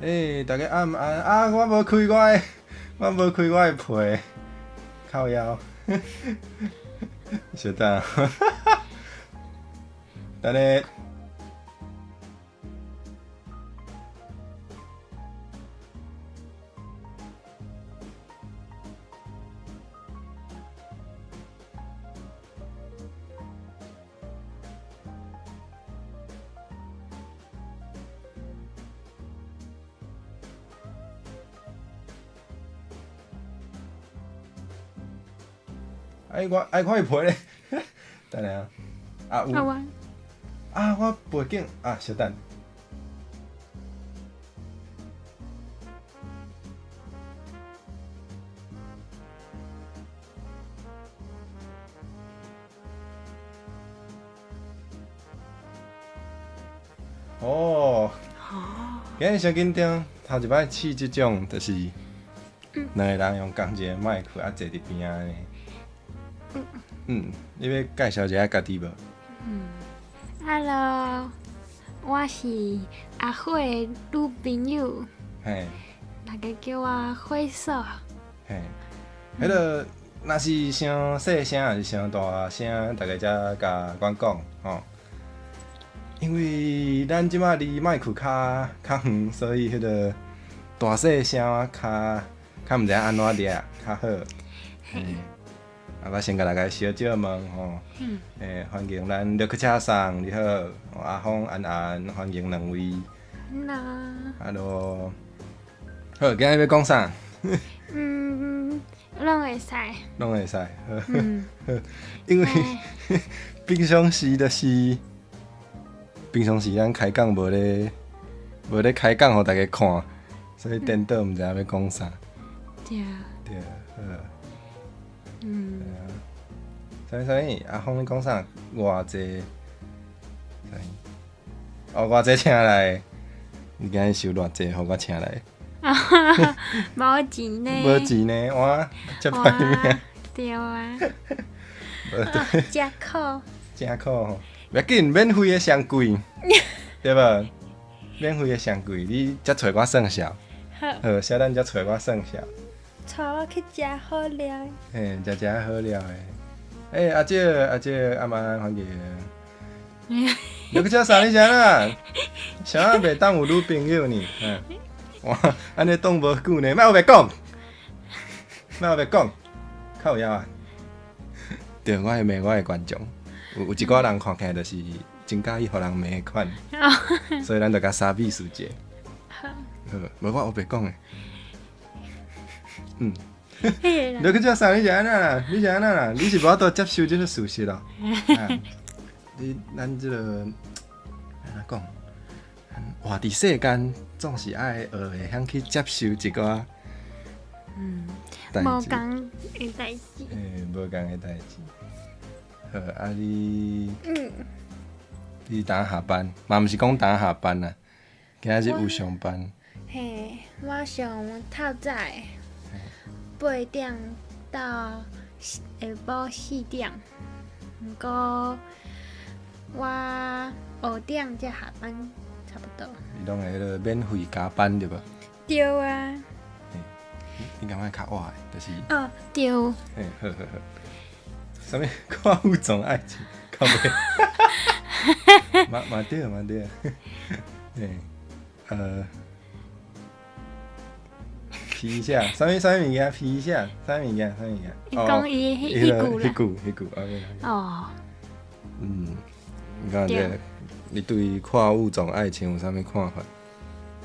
欸，大家暗安啊！我無開我的，我無開我的皮，靠腰，小等，等下。哎，我愛看伊皮咧，等下啊，啊有啊，我背景啊，稍等。哦，今日伤紧张，头一擺試這種，就是兩個人用仝一個麥克啊坐佇邊仔呢。嗯，你欲介紹一下家己無？嗯，Hello，我是阿火的女朋友。大家叫我火嫂。嘿，彼个若是傷細聲，抑是傷大聲，大家才共阮講吼。因為咱這擺離麥克較較遠，所以彼个大細聲較較毋知影按怎掠較好。嘿。啊，我先共大家小借問吼。欸，歡迎咱綠車送，你好，阿峰、安安，歡迎兩位。 Hello。 Hello。好，今日欲講啥？嗯，攏會使。攏會使。因為平常時就是平常時咱開講無咧無咧開講，予大家看，所以顛倒毋知影欲講啥。對。對，好。嗯。啥物啥物？阿峰，你講啥？偌濟？哦，偌濟請來？你今日收偌濟，予我請來？無錢呢。無錢呢，哇，這歹命。對啊。真苦。真苦吼，袂要緊，免費的上貴，對無？免費的上貴，你才揣我算數。好，小等才揣我算數。帶我去食好料的。嘿，食食好料的。欸，阿姐，阿姐，阿媽歡迎。你閣遮啥？你是按怎？啥袂當有女朋友呢？嗯，哇，按呢擋無久呢，莫烏白講，莫烏白講，靠腰啊！對，我會罵我的觀眾，有有一寡人看起來就是真佮意予人罵的款，所以咱就共三美事者。好，無我烏白講的。嗯。你閣遮啥？你是按怎啦？你是按怎啦？你是無法度接受這個事實咯？你咱這個按怎講？活佇世間總是愛學會曉去接受一寡無仝的代誌。欸，無仝的代誌。好，啊你，你當下班，嘛毋是講當下班啦，今仔日有上班。嘿，我上透早的8點到下晡4點，毋過我5點才下班，差不多。你攏會彼个免費加班對無？對啊。你感覺較倚的，就是。哦，對。嘿，好好好。啥物跨物種愛情？靠北。嘛嘛對嘛對。嘿，皮一下，啥物啥物物件？皮一下，啥物物件？啥物物件？伊講伊彼句啦。彼句彼句，OK。哦。嗯，你講這個，你對跨物種愛情有啥物看法？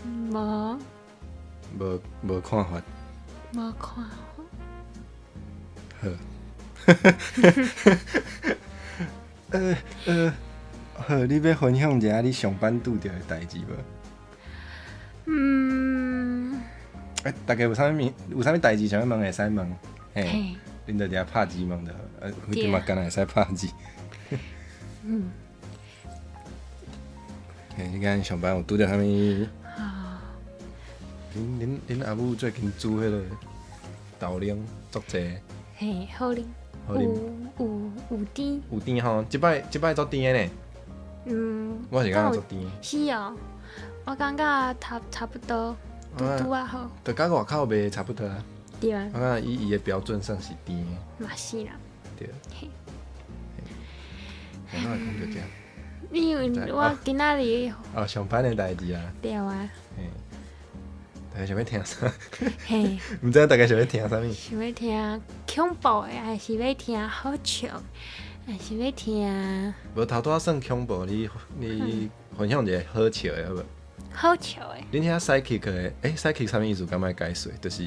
無。無無看法。無看法。好。好，你欲分享一下你上班拄著的代誌無？嗯。欸，大家有啥物有啥物代誌想欲問，會使問。嘿。恁就佇遐拍字問就好，啊，反正嘛，敢若會使拍字。嗯。嘿，你今日上班有拄著啥物？恁恁恁阿母最近煮彼个豆奶足濟。嘿，好啉。好啉。有有甜。有甜吼，這擺這擺足甜的呢。嗯。我是感覺足甜。是哦，我感覺差不多，拄拄仔好。就佮外口賣差不多啊。對啊。我感覺以伊的標準算是甜的。嘛是啦。對。嘿。我哪會講著這？因為我今仔日哦，上班的代誌啊。對啊。嘿。大家想欲聽啥？嘿。毋知大家想欲聽啥物？想欲聽恐怖的，還是欲聽好笑？還是欲聽？無頭拄仔算恐怖，你分享一個好笑的好無？好笑的。恁遐 psychic 的，欸，psychic 啥物意思？敢愛解釋？就是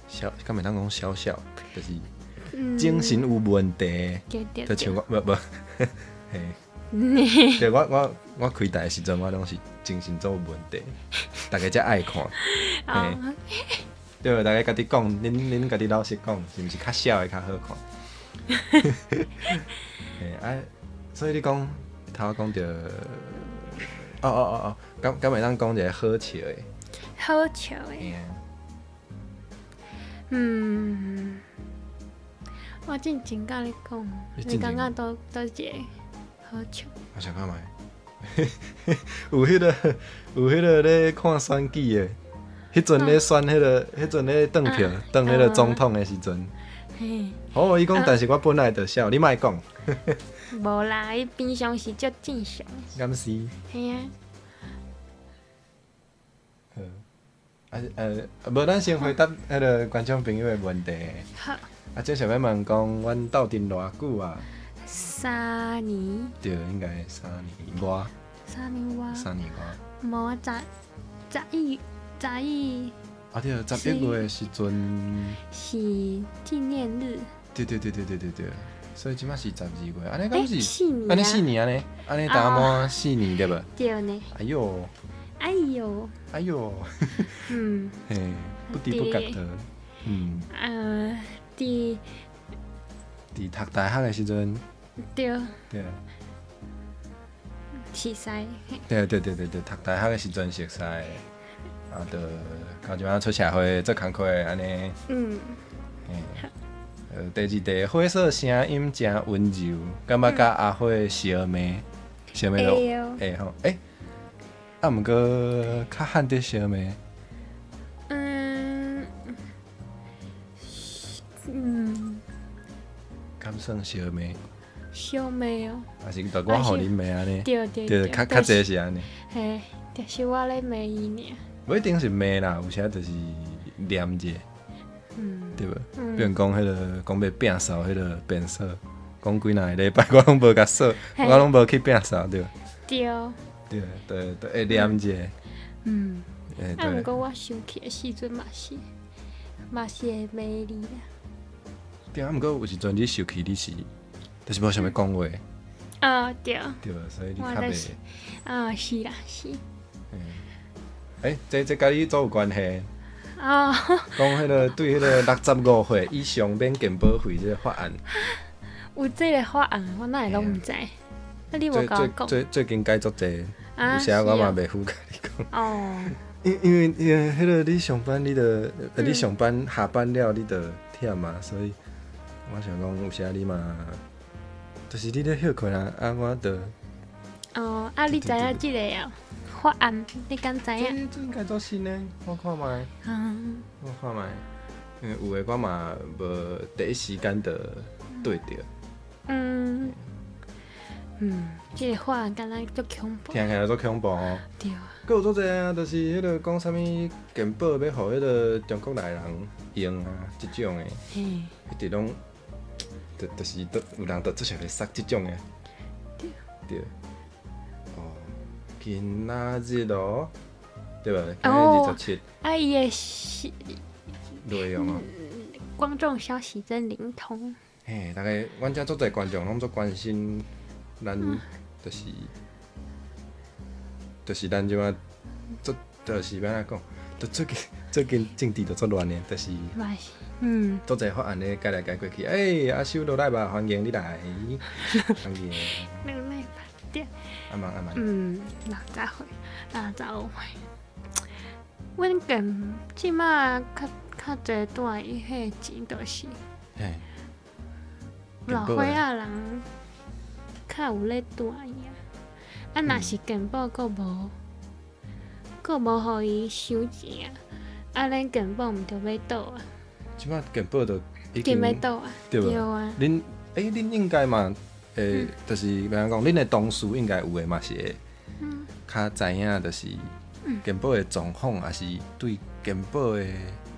小，敢會當講小小，就是精神有問題。就像我，無無，嘿。對，我開台的時陣，我攏是精神總有問題，大家才愛看。嘿，對，大家家己講，恁家己老實講，是毋是較痟的較好看？嘿啊，所以你講頭講著，哦哦哦哦，敢會當講一個好笑的？好笑的。嗯，我進前佮你講，你感覺佗一個好笑？我想看覓，有彼個咧看選舉的，彼陣咧選彼個，彼陣咧轉票，轉彼個總統的時陣。哦，伊講，但是我本來就痟，你莫講。無啦，伊平常時足正常。敢是？嘿啊。好，啊無咱先回答彼個觀眾朋友的問題。好。啊，這想欲問講，阮鬥陣偌久啊？ 3年。對，應該3年外。 3年外。 3年外。無啊，十一十一。啊對，11月的時陣。是紀念日。對對對對對對對，所以這馬是12月，按呢敢是？四年。按呢四年按呢，按呢大滿四年對無？對呢。哎喲。哎喲。哎喲。嘿，不知不覺的，嗯。佇。佇讀大學的時陣。對。對。熟似。對對對對對，讀大學的時陣熟似，啊，就到這馬出社會做工課按呢。嘿。第二題，火說聲音誠溫柔，感覺佮阿火相罵，相罵就會吼，欸，啊，毋過較罕佇相罵。敢算相罵？相罵哦。還是就我予恁罵按呢？對對對，較濟是按呢。嘿，就是我咧罵伊爾。無一定是罵啦，有時就是念者。對無？比如講彼個講欲摒掃彼個便所，講幾若個禮拜我攏無共掃，我攏無去摒掃，對無？對。對對對，會念者。啊，毋過我生氣的時陣嘛是會罵你啦。對啊，毋過有時陣你生氣，你是就是無想欲講話。啊，對。對，所以你較袂。啊，是啦，是。欸，這佮你做有關係。哦。講彼個對彼個65歲以上免健保費這個法案。有這個法案，我哪會攏毋知？啊，你無共我講。最近改足濟，有時我嘛袂赴共你講。哦。因為彼個你上班，你著你上班下班了，你著忝嘛，所以我想講有時你嘛，就是你咧歇睏啊，啊我著。哦，啊，你知影這個哦？法案，你敢知影？這應該做新的，我看覓。我看覓，因為有的我嘛無第一時間就對著。這個法案敢若足恐怖。聽起來足恐怖吼。對啊。閣有足濟啊，就是彼個講啥物健保欲予彼個中國來人用啊，這種的。一直攏，就是都有人就做想欲殺這種的。對。對。哦，今仔日咯，對吧？今仔日27。啊，伊的是。內容哦。觀眾消息真靈通。嘿，大家，阮遮足濟觀眾攏足關心咱，就是咱這馬足，就是欲按怎講，就最近政治就足亂的，就是。嘛是，足濟法案咧改來改過去，欸，阿修落來吧，歡迎你來，歡迎。落來吧，對。阿曼阿曼。60歲，65歲。阮近這馬較濟帶伊彼個錢，就是老歲仔人較有咧帶伊啊。啊，若是健保閣無，閣無予伊收錢啊，啊，咱健保毋著欲倒啊？這擺健保就已經經欲倒啊？對無？對啊。恁欸，恁應該嘛會，就是欲按怎講，恁的同事應該有的嘛是會較知影，就是健保的狀況，抑是對健保的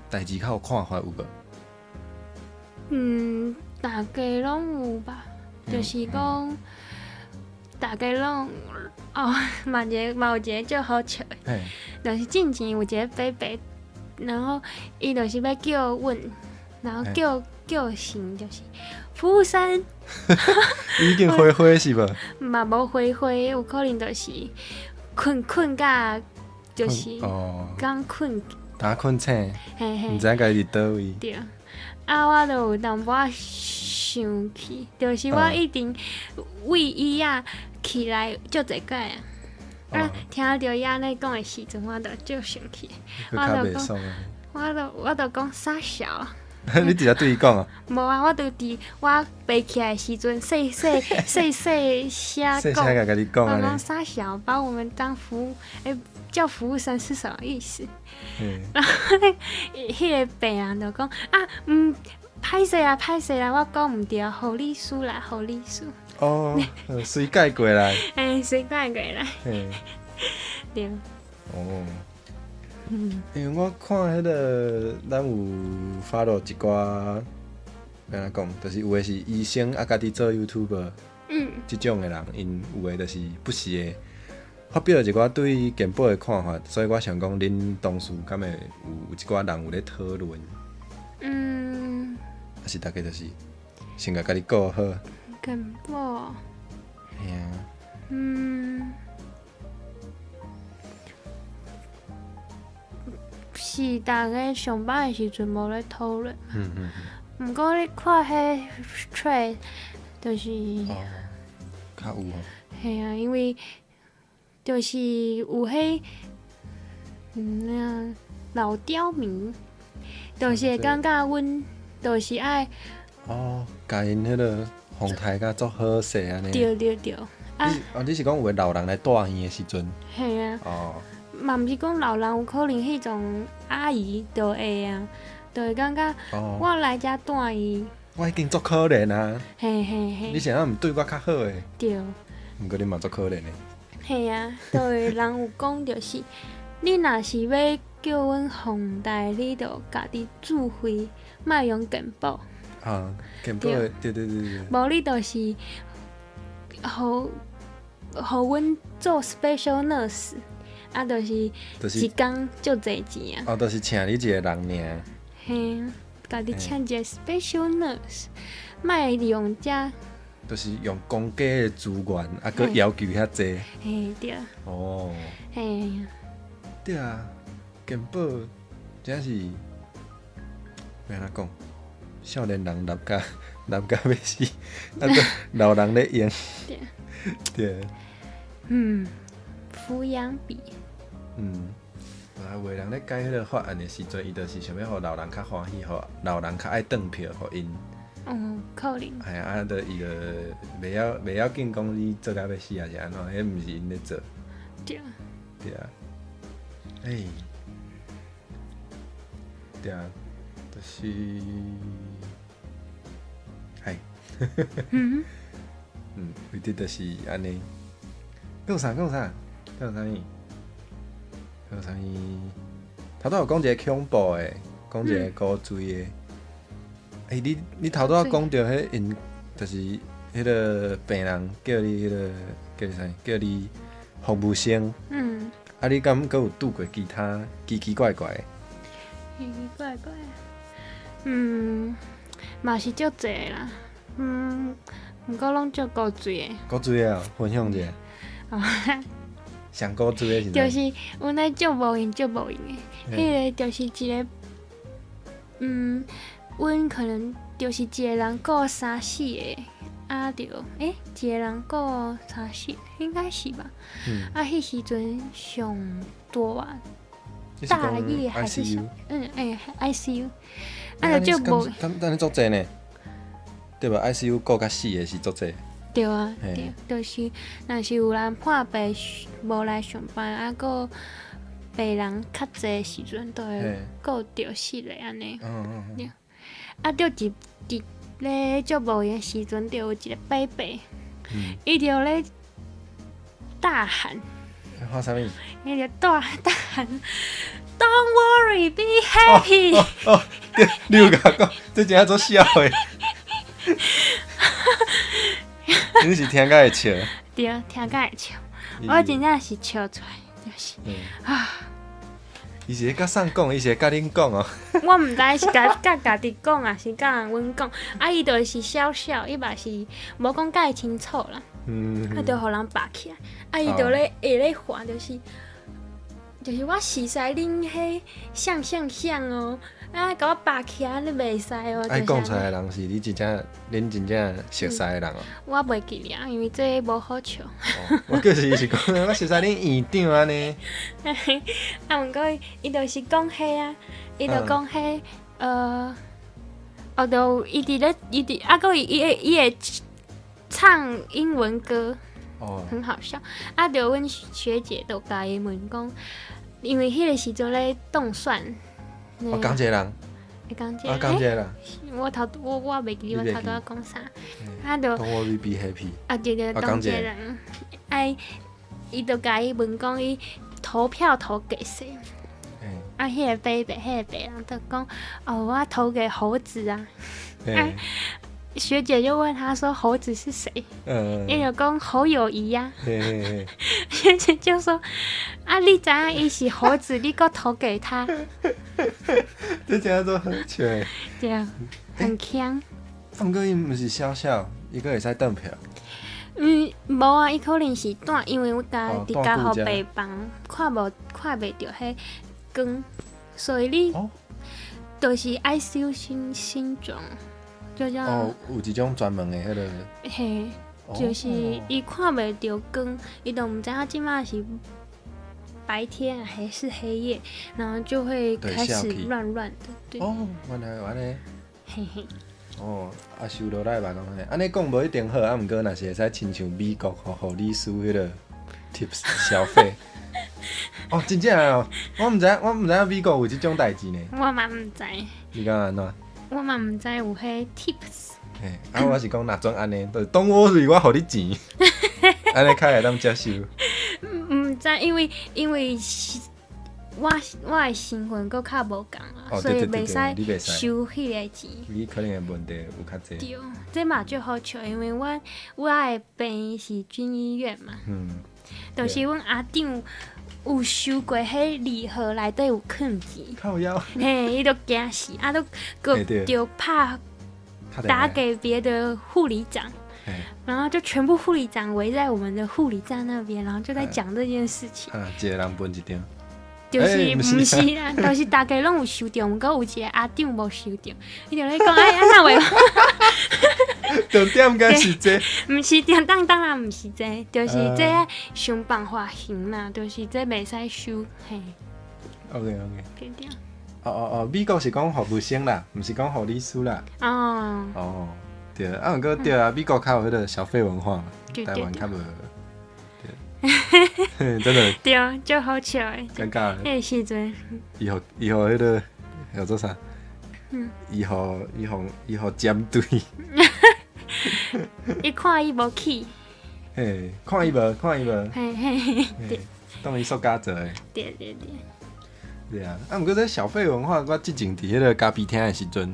代誌較有看法有無？嗯，大家攏有吧，就是講大家攏哦，嘛一个嘛有一個足好笑的，就是進前有一個伯伯，然後伊就是欲叫阮，然後叫醒就是服務生，已經花花是無？嘛無花花，有可能就是睏甲就是剛睏，剛睏醒，毋知影家己佇佗位。對，啊，我就有淡薄仔生氣，就是我一定為椅仔起來足濟擺啊，啊，聽著伊按呢講的時陣，我就足生氣，我就講，我就講啥小。你直接對伊講啊？無啊，我就佇我爬起來的時陣，細細細細聲講，我講啥小，把我們當服務，欸，叫服務生是什麼意思？然後彼個病人就講啊，歹勢啦，歹勢啦，我講毋對，護理師啦，護理師。哦，隨改過來。欸，隨改過來。對。哦。因為我看彼個，咱有 follow 一寡，欲按怎講，就是有的是醫生啊，家己做 YouTuber，這種的人，𪜶有的就是不時會發表一寡對健保的看法，所以我想講，恁同事敢會有一寡人有咧討論？抑是大家就是先共家己顧好。健保。嘿啊。是逐家上班的時陣無咧討論。毋過你看彼 thread 就是。哦，較有哦。嘿啊，因為就是有彼，那老刁民，就是會感覺阮就是愛。哦，共𪜶彼個風台甲足好勢按呢。對對對。啊。哦，你是講有的老人來蹛院的時陣？嘿啊。哦。嘛毋是講老人，有可能彼種阿姨就會啊，就會感覺我來遮蹛院。我已經足可憐啊！嘿嘿嘿。你是按怎毋對我較好的？對。毋過你嘛足可憐的。嘿啊，就會人有講就是，你若是欲叫阮房貸，你就家己自費，莫用健保。啊，健保的，對對對對。無你就是，予阮做 special nurse。啊，就是一工足濟錢啊！哦，就是請你一個人爾。嘿，家己請一個 special nurse，莫用遮。就是用公家的資源，啊，閣要求遐濟。嘿，對。哦。嘿。對啊，健保真是欲按怎講？少年人老甲老甲欲死，啊，閣老人咧用。對。對。撫養比。啊，有的人咧改彼個法案的時陣，伊就是想欲予老人較歡喜，予老人較愛轉票予𪜶。嗯，可能。嘿啊，就伊就袂要緊，講你做甲欲死抑是按怎，彼毋是𪜶咧做。對。對啊。欸。對啊，就是，係。有啲就是按呢。閣有啥？閣有啥？閣有啥物？閣有啥物？頭拄有講一個恐怖的，講一個古錐的。欸，你頭拄仔講著彼𪜶，就是彼個病人叫你彼個叫你啥？叫你服務生。啊，你敢閣有拄過其他奇奇怪怪的？奇奇怪怪，嘛是足濟啦。毋過攏足古錐的。古錐的哦，分享一下。上古錐的是？就是阮咧足無閒，足無閒的。彼個就是一個，阮可能就是一個人顧三四個，啊著，欸，一個人顧三四個，應該是吧？啊，彼時陣上多啊，大夜還是啥？欸，ICU，啊，就足無。敢按呢足濟呢？對吧？ICU 顧較死的是足濟。對啊，對，就是若是有人破病無來上班，啊，閣白人較濟的時陣，都會顧著四个按呢。啊，著佇咧足無閒的時陣，就有一個伯伯，伊就咧大喊，喊啥物？伊就大喊：Don't worry, be happy。哦，對，你有共我講，這真正足痟的。你是聽甲會笑？對，聽甲會笑，我真正是笑出來，就是啊。伊是咧佮啥講？伊是咧佮恁講哦。我毋知是佮家己講啊，是佮阮講。啊，伊就是笑笑，伊嘛是無講介清楚啦。啊，就予人霸起來。啊，伊就咧會咧喊，就是我熟似恁彼啥啥啥哦，啊，共我霸起來，你袂使哦。啊，伊講出來的人是你真正，恁真正熟似的人哦。我袂記得啊，因為這無好笑。我就是伊是講，我熟似恁院長按呢。啊，毋過伊就是講彼啊，伊就講彼，哦，就伊佇咧，伊佇啊，閣伊會唱英文歌，很好笑。啊，就阮學姐就共伊問講，因為彼個時陣咧凍蒜。哦，仝一个人。仝一個。啊，仝一個人。我頭我袂記得我頭拄仔講啥，啊就。 Don't worry, be happy。啊對對，仝一個人，啊，伊就共伊問講，伊投票投給誰？啊，彼個伯伯，彼個白人就講，哦，我投給猴子啊。啊，學姐就問他說：猴子是誰？伊就講侯友宜呀。學姐就說：啊，你知影伊是猴子，你閣投給他？這真正足好笑。對，很鏘。毋過伊毋是笑笑，伊閣會使轉票。嗯，無啊，伊可能是蹛，因為我佇加護病房看袂著彼光，所以你就是 ICU 新裝，就叫哦，有一種專門的彼個。嘿，就是伊看袂著光，伊都毋知影這馬是白天還是黑夜，然後就會開始亂亂的。對。哦，原來按呢。嘿嘿。哦，啊，收落來吧，講按呢，按呢講無一定好，啊，毋過若是會使親像美國予護理師彼個 tips 小費。哦，真正哦，我毋知影美國有這種代誌呢。我嘛毋知。你感覺按怎？我嘛毋知有彼 tips。嘿，啊，我是講若準按呢，就是當我是我予你錢，按呢較會當接受。毋知，因為是我的身份閣較無仝啊，所以袂使收彼个錢。你可能的問題有較濟。對，這嘛足好笑，因為我的病院是軍醫院嘛，就是阮阿長有收過彼禮盒內底有囥錢。靠腰。嘿，伊都驚死，啊，都閣就拍打給別的護理長。然後就全部護理長圍在我們的護理站那邊，然後就在講這件事情。啊，一個人分一張。就是毋是啦，就是大家攏有收著，毋過有一個阿長無收著，伊就咧講哎，啊哪會？重點敢是這？毋是，當然毋是這，就是這想辦法還啦，就是這袂使收嘿。 OK。對對。哦哦哦，美國是講服務生啦，毋是講護理師啦。哦。哦，對，啊，毋過對啊，美國較有彼個小費文化嘛，台灣較無。真的。對，足好笑的。尷尬。彼個時陣。伊予彼個叫做啥？伊予針對。伊看伊無去。嘿，看伊無，看伊無。嘿嘿嘿。對。當伊塑膠做的。對對對。對啊，啊，毋過這小費文化，我之前佇彼個咖啡廳的時陣，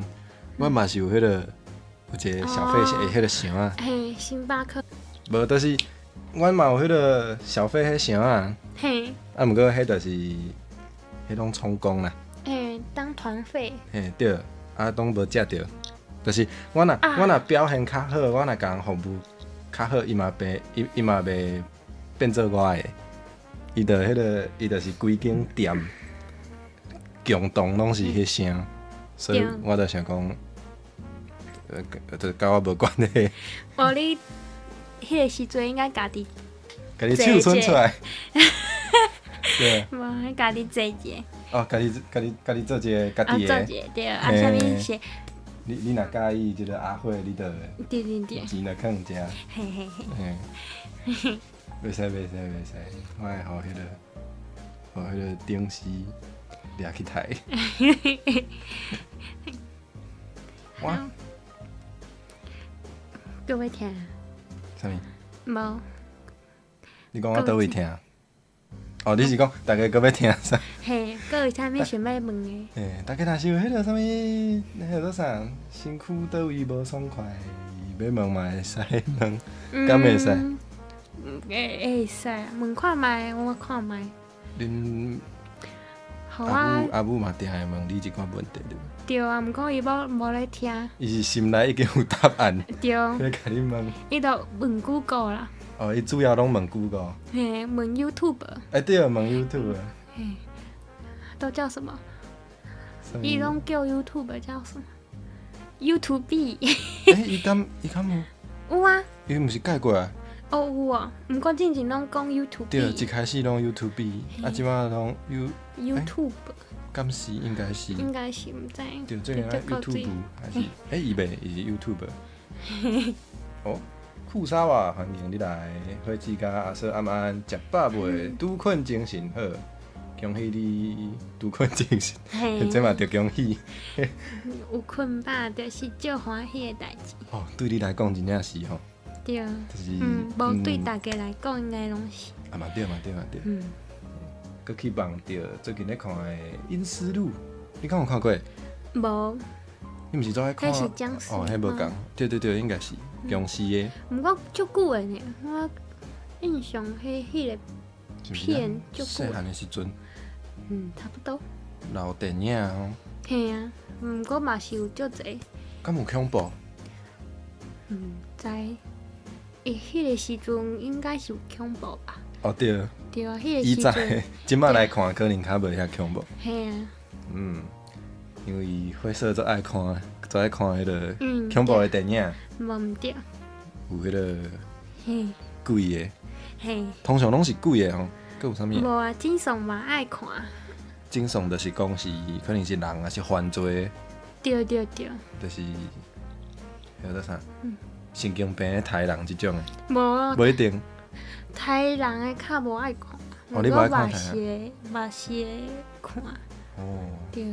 我嘛是有彼個有一個小費的彼個箱仔。嘿，星巴克。無，就是阮嘛有彼個小費彼箱仔。啊，毋過彼就是彼攏充公啦。嘿，當團費。嘿，對，啊，攏無食著，就是我若表現較好，我若共人服務較好，伊嘛袂變做我的，伊就彼個伊就是規間店共同攏是彼聲，所以我就想講，就佮我無關係。無你彼個時陣應該家己家己手伸出來。對。無，家己做一个。哦，家己做一个家己的。啊，做一个對，啊，啥物是？你若佮意這个阿慧，你就對對對，錢就囥遮。嘿嘿嘿。嘿。袂使袂使袂使，我會予彼個。予彼个頂司掠去刣。我佫欲聽？啥物？無。你講我佗位聽？哦，你是講大家閣欲聽啥？嘿，閣有啥物想欲問的？欸，大家若是有彼个啥物，彼个叫啥？身軀佗位無爽快，欲問嘛會使問，敢會使？會使，問看覓，我看覓。恁好啊。阿母阿母嘛定會問你這款問題對無？對啊，毋過伊無咧聽。伊是心內已經有答案。對。欲共你問。伊就問 Google 啦。哦，伊主要攏問 Google。嘿，問 YouTube。欸對，問 YouTube。嘿，都叫什麼？伊攏叫 YouTube 叫什麼？YouTube。欸，伊敢有？有啊。伊毋是改過來？哦，有哦，毋過進前攏講 YouTube。對，一開始攏 YouTube，啊，這擺攏 You。 YouTube。敢是應該是。應該是毋知。對，最近 YouTube 還是？欸，伊袂，伊是 YouTube。哦，庫沙瓦，歡迎你來，火子佮阿嫂阿曼食飽未？拄睏精神好，恭喜你拄睏精神，這嘛著恭喜。有睏飽就是足歡喜的代誌。哦，對你來講真正是吼。對，就是無對大家來講應該攏是。啊嘛對嘛對嘛對。閣去望著最近咧看的《陰屍路》，你敢有看過？無。你毋是做愛看？彼是殭屍。哦，彼無仝。對對對，應該是殭屍的。毋過足久的呢，我印象彼個片足久。細漢的時陣。嗯，差不多。老電影吼。嘿啊，毋過嘛是有足濟。敢有恐怖？毋知。欸，彼個時陣應該是有恐怖吧？哦對。對啊，彼個時陣。這擺來看，可能較無遐恐怖。嘿啊。嗯，因為火嫂足愛看，足愛看彼個恐怖的電影。無毋對。有彼個鬼的。嘿。通常攏是鬼的吼，閣有啥物？無啊，驚悚嘛愛看。驚悚就是講是可能是人抑是犯罪。對對對。就是彼個叫啥？神經病咧刣人這種的。無。無一定。刣人的較無愛看。哦，你無愛看嘛是會，嘛是會看。哦。對。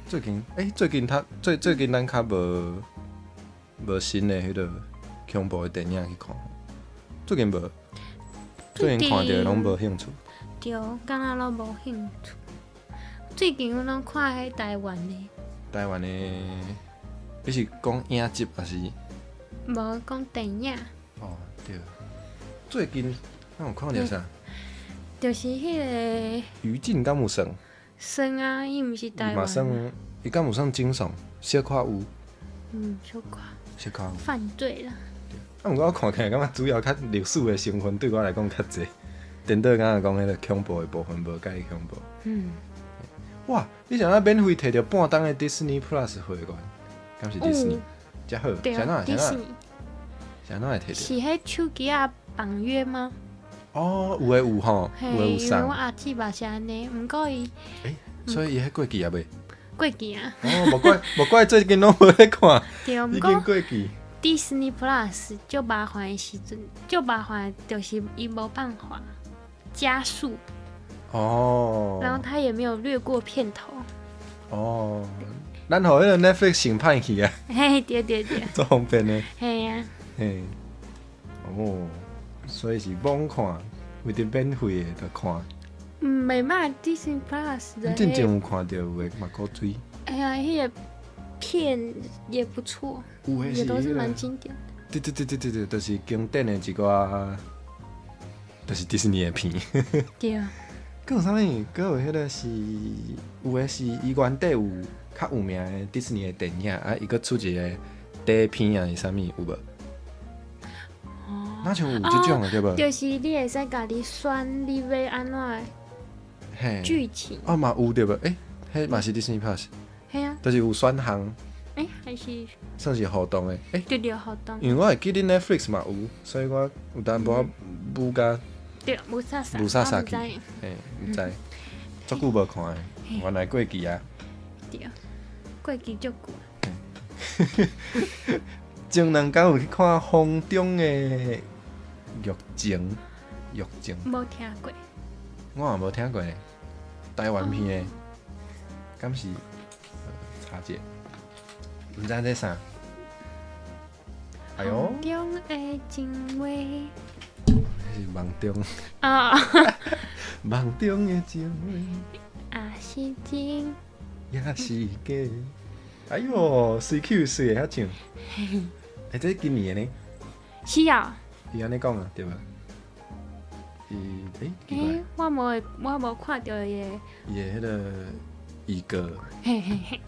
最近，欸，最近他最最近咱較無新的彼個恐怖的電影去看。最近無。最近看著攏無興趣。對，敢若攏無興趣。最近阮攏看彼台灣的。台灣的，你是講影集抑是？無講電影。哦，對。最近，咱有看著啥？就是彼個。余烬敢有算？算啊，伊毋是台灣。嘛算，伊敢有算驚悚？小可有。嗯，小可。小可有。犯罪啦。啊，毋過我看起來感覺主要較歷史的成分對我來講較濟，顛倒敢若講彼個恐怖的部分無介恐怖。哇！你啥免費摕著半冬的 Disney Plus 會員，敢是 Disney？遮好，對，啥怎？啥怎會摕著？是彼手機仔綁約嗎？哦，有的有吼，有的有送。因為我阿姊嘛是按呢，毋過伊。欸，所以伊彼過期啊未？過期啊！哦，無怪無怪，最近攏無咧看。對，已經過期。 Disney Plus 足麻煩的時陣，足麻煩就是伊無辦法加速。哦。然後他也沒有略過片頭。哦，咱予彼個 Netflix 先歹去啊。嘿，對對對。足方便的。嘿啊。嘿。哦，所以是罔看，為著免費的就看。嗯，袂歹，Disney Plus 的。進前有看著有的嘛古錐。哎呀，彼個片也不錯，也都是蠻經典的。對對對對對對，就是經典的一寡，就是迪士尼的片。對啊。閣有啥物？閣有彼個是有的是伊原底有較有名的迪士尼的電影，啊，伊閣出一個短片啊，是啥物有無？哦。若像有這種的對無？就是你會使家己選你欲按怎劇情。哦嘛有對無？欸，彼嘛是 Disney Plus。嘿啊。就是有選項。欸，還是算是互動的，欸。對對，互動。因為我會記得 Netflix 嘛有，所以我有淡薄仔舞甲。對，霧煞煞。霧煞煞去，嘿，毋知，足久無看的，原來過期啊。對，過期足久。前兩工有去看《風中的玉情》，玉情。無聽過。我也無聽過呢，台灣片的，敢是查者，毋知這啥？哎喲，夢中的情話。彼是夢中，夢中的情話。也是真。也是假。哎喲，隨口隨會曉唱。欸，這今年的呢？是啊。伊按呢講啊，對無？伊欸，奇怪。欸，我無看著伊的。伊的彼个預告。嘿嘿嘿。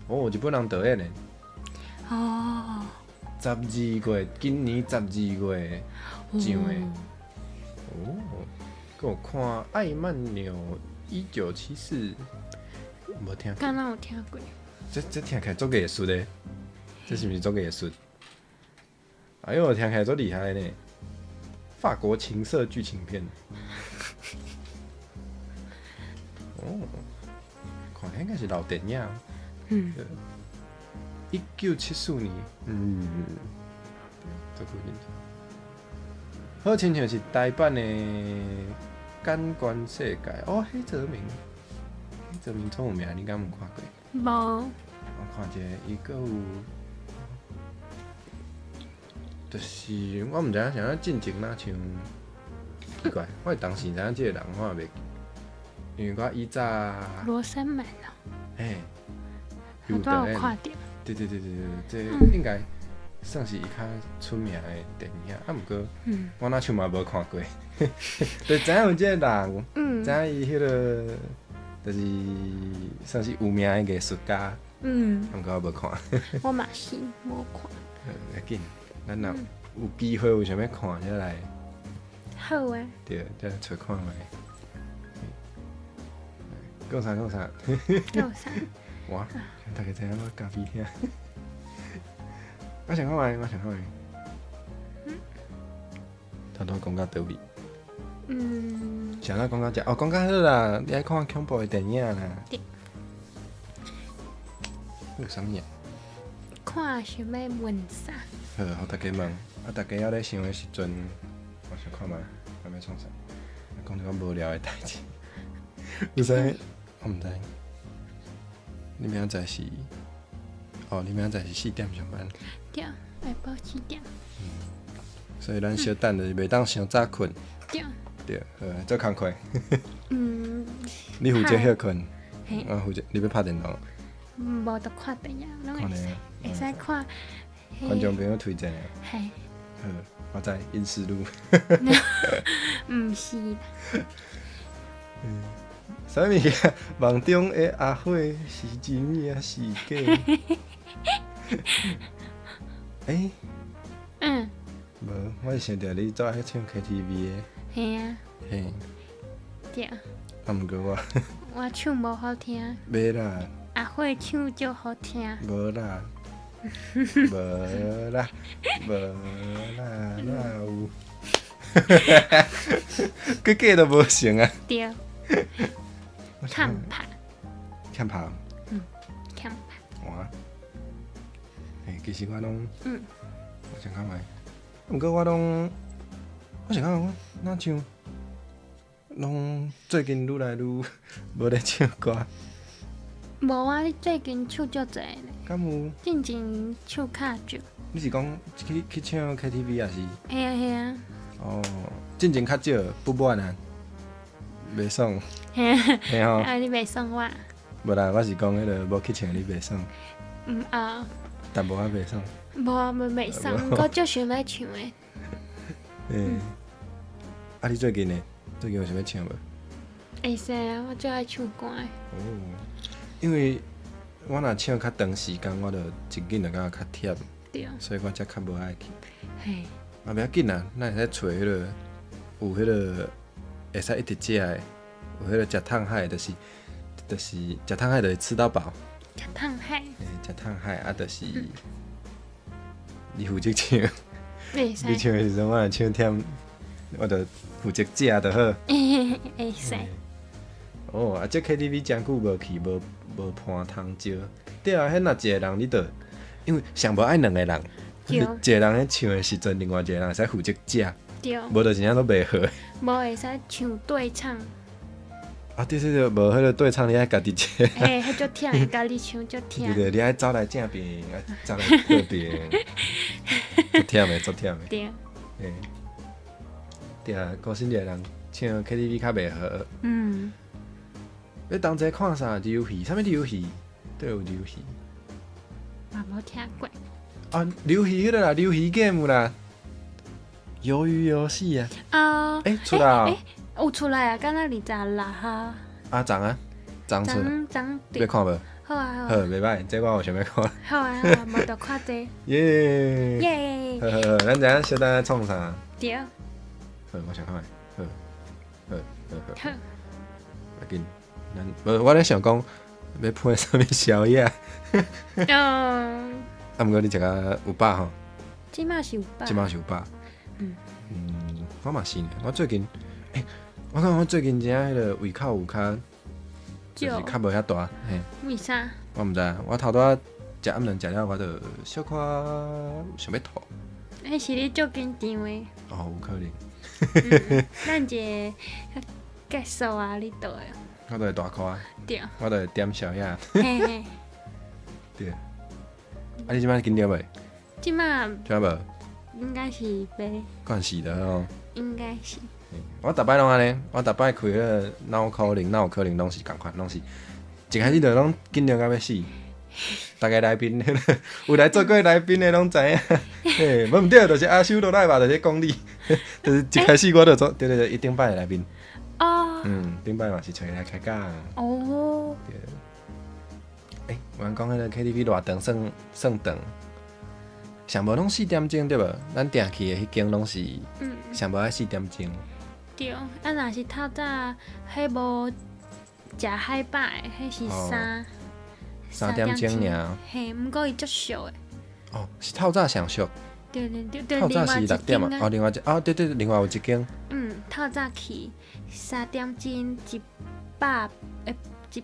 哦，日本人導演的。哦。12月，今年十二月上的。哦，閣有看《艾曼紐1974》，無聽過。敢若有聽過。這聽起來足藝術的，這是毋是足藝術？哎喲，聽起來足厲害呢！法國情色劇情片。哦，看應該是老電影。1974年，這久認好親像是台版的《感官世界》哦，彼澤明，彼澤明足有名，你敢有看過？無。我看者，伊閣有，就是我毋知影啥物進前若像奇怪，我當時知影這個人，我也袂，因為我以早。羅生門哦。嘿，我都有看著。對對對對對，這應該算是伊較出名的電影，啊，毋過我若像嘛無看過，就知影有這個人，知影伊彼个就是算是有名的藝術家，毋過我無看。我嘛是無看。無要緊，咱若有機會有想欲看，才來。好啊。對，再揣看覓。講啥講啥？講啥？哇！大家知影我咖啡廳。我想看覓，我想看覓。頭拄講到佗位？啥仔講到遮？哦，講到好啦，你愛看恐怖的電影啦。對。有啥物啊？看想欲問啥？好，予大家問。啊，大家猶咧想的時陣，我想看覓，欲創啥？講一寡無聊的代誌。有啥？我毋知。你明仔載是？哦，你明仔載是4點上班。對，下晡4點。所以咱小等就是袂當傷早睏。對。對，好，做工課。你負責歇睏，我負責，你欲拍電動？無就看電影，攏會使，會使看。觀眾朋友推薦的。嘿。好，我知陰屍路。毋是。啥物件？夢中的阿火是真抑是假？欸？無，我是想著你足愛唱 KTV 的。嘿啊。嘿。對。啊，毋過我。我唱無好聽。袂啦。阿火唱足好聽。無啦。無啦，無啦，哪有？閣假都無成啊！對。欠拍。欠拍。嗯，欠拍。哇！欸，其實我攏，我想看覓，毋過我攏，我想看我哪唱，攏最近愈來愈無咧唱歌。無啊！你最近唱足濟咧。敢有？進前唱較少。你是講去唱 KTV 抑是？嘿啊嘿啊。哦，進前較少，不滿啊，袂爽。嘿啊。嘿吼。啊！你袂爽我？無啦，我是講彼个無去唱，你袂爽。嗯啊。淡薄仔袂爽。無，無袂爽，毋過足想欲唱的。嗯。啊！你最近呢？最近有想欲唱無？會使啊，我足愛唱歌的。哦，因為我若唱較長時間，我就一緊就感覺較忝，所以我才較無愛去。嘿。啊，袂要緊啦，咱會使揣彼个有彼个會使一直食的，有彼个食燙海，就是食燙海，就是吃到飽。食燙海。嘿，食燙海啊，就是你負責唱，會使。你唱的時陣，我若唱忝，我就負責食就好。會使。哦，啊，這 KTV 誠久無去，無伴通招。對啊，彼若一個人你就，因為上無愛兩個人，一個人咧唱的時陣，另外一個人會使負責食。對。無就真正攏袂好。無會使唱對唱。啊，對對對，無彼个對唱你愛家己食。嘿，彼足忝，家己唱足忝。對對，你愛走來正邊，愛走來倒邊，足忝的，足忝的。對。嘿。對啊，高新的人唱 KTV 較袂好。你同齊看啥？遊戲？啥物遊戲？對，有遊戲。嘛無聽過。啊，遊戲彼个啦，遊戲 game 啦，魷魚遊戲啊。啊。欸，出來啊？有出來啊，敢若26號。啊，昨啊，昨出。昨欲看無？好啊好。好，袂䆀，這我有想欲看。好啊好啊，無就看這。耶。耶。好好好，咱等下小等創啥？對。好，我想看覓。好，好，好好。好。要緊，咱無我咧想講欲配啥物宵夜。哦。啊，毋過你食甲有飽吼？這馬是有飽。這馬是有飽。嗯。嗯，我嘛是呢。我最近，欸，我感覺我最近真正彼个胃口有較，就是較無遐大。嘿。為啥？我毋知，我頭拄仔食暗頓食了，我就小可想欲吐。彼是你足緊張的。哦，有可能。咱一个結束啊，你倒會。我就會大箍啊。對。我就會點宵夜。嘿嘿。對。啊，你這擺緊張袂？這擺。這擺無？應該是袂。慣勢的哦。應該是。我逐擺攏按呢，我逐擺開彼个哪有可能，哪有可能攏是仝款，攏是一開始就攏緊張甲欲死。逐个來賓，有來做過來賓的攏知影。嘿，無毋對，就是阿修落來吧，就是講你，就是一開始我就做，對對對，伊頂擺的來賓。哦。嗯，頂擺嘛是揣伊來開講。哦。對。欸，有人講彼个 KTV 偌長算算長？上無攏4點鐘對無？咱訂去的彼間攏是上無愛四點鐘。對，啊，若是透早，彼無食海飽的，彼是三 3點鐘爾。嘿，毋過伊足俗的。哦，是透早上俗。對對對對，透早是6點啊？哦，另外一哦，對對，另外有一間。嗯，透早去3點鐘100欸180。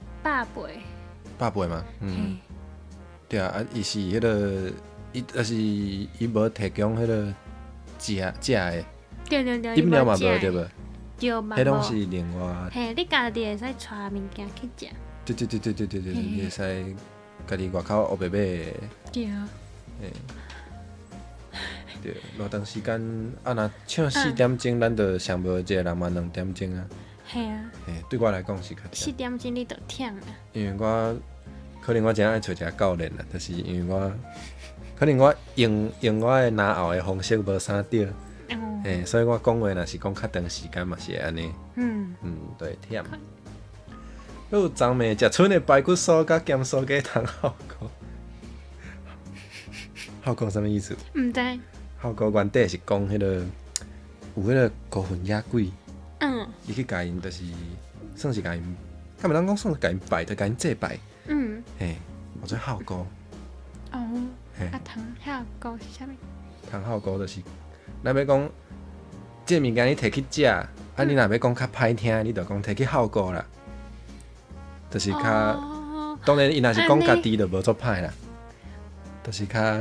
百八嗎？嗯。對啊，啊，伊是彼个，伊就是伊無提供彼个食食的。對對對，飲料嘛無對無？對嘛彼攏是另外。嘿，你家己會使帶物件去食。對對對對對對對，你會使家己外口烏白買。對。嘿。對，偌長時間啊，若唱四點鐘，咱就上無一個人嘛2點鐘啊。嘿啊。嘿，對我來講是較忝。四點鐘你就忝啊。因為我可能我真愛揣一個教練啦，就是因為我可能我用用我的拿後的方式無啥對。嘿，所以我講話若是講較長時間嘛是會按呢。嗯，對，忝。有昨暝食賰的排骨酥佮鹹酥雞通效果。效果啥物意思？毋知。效果原底是講彼个有彼个孤魂野鬼。你去共𪜶就是算是共𪜶，敢會當講算是共𪜶拜，就共𪜶祭拜。嘿，叫做孝姑。哦。啊，通孝姑是啥物？通孝姑就是，咱欲講這个物件你提去食，啊，你若欲講較歹聽，你就講提去孝姑啦。就是較，當然伊若是講家己就無足歹啦，就是較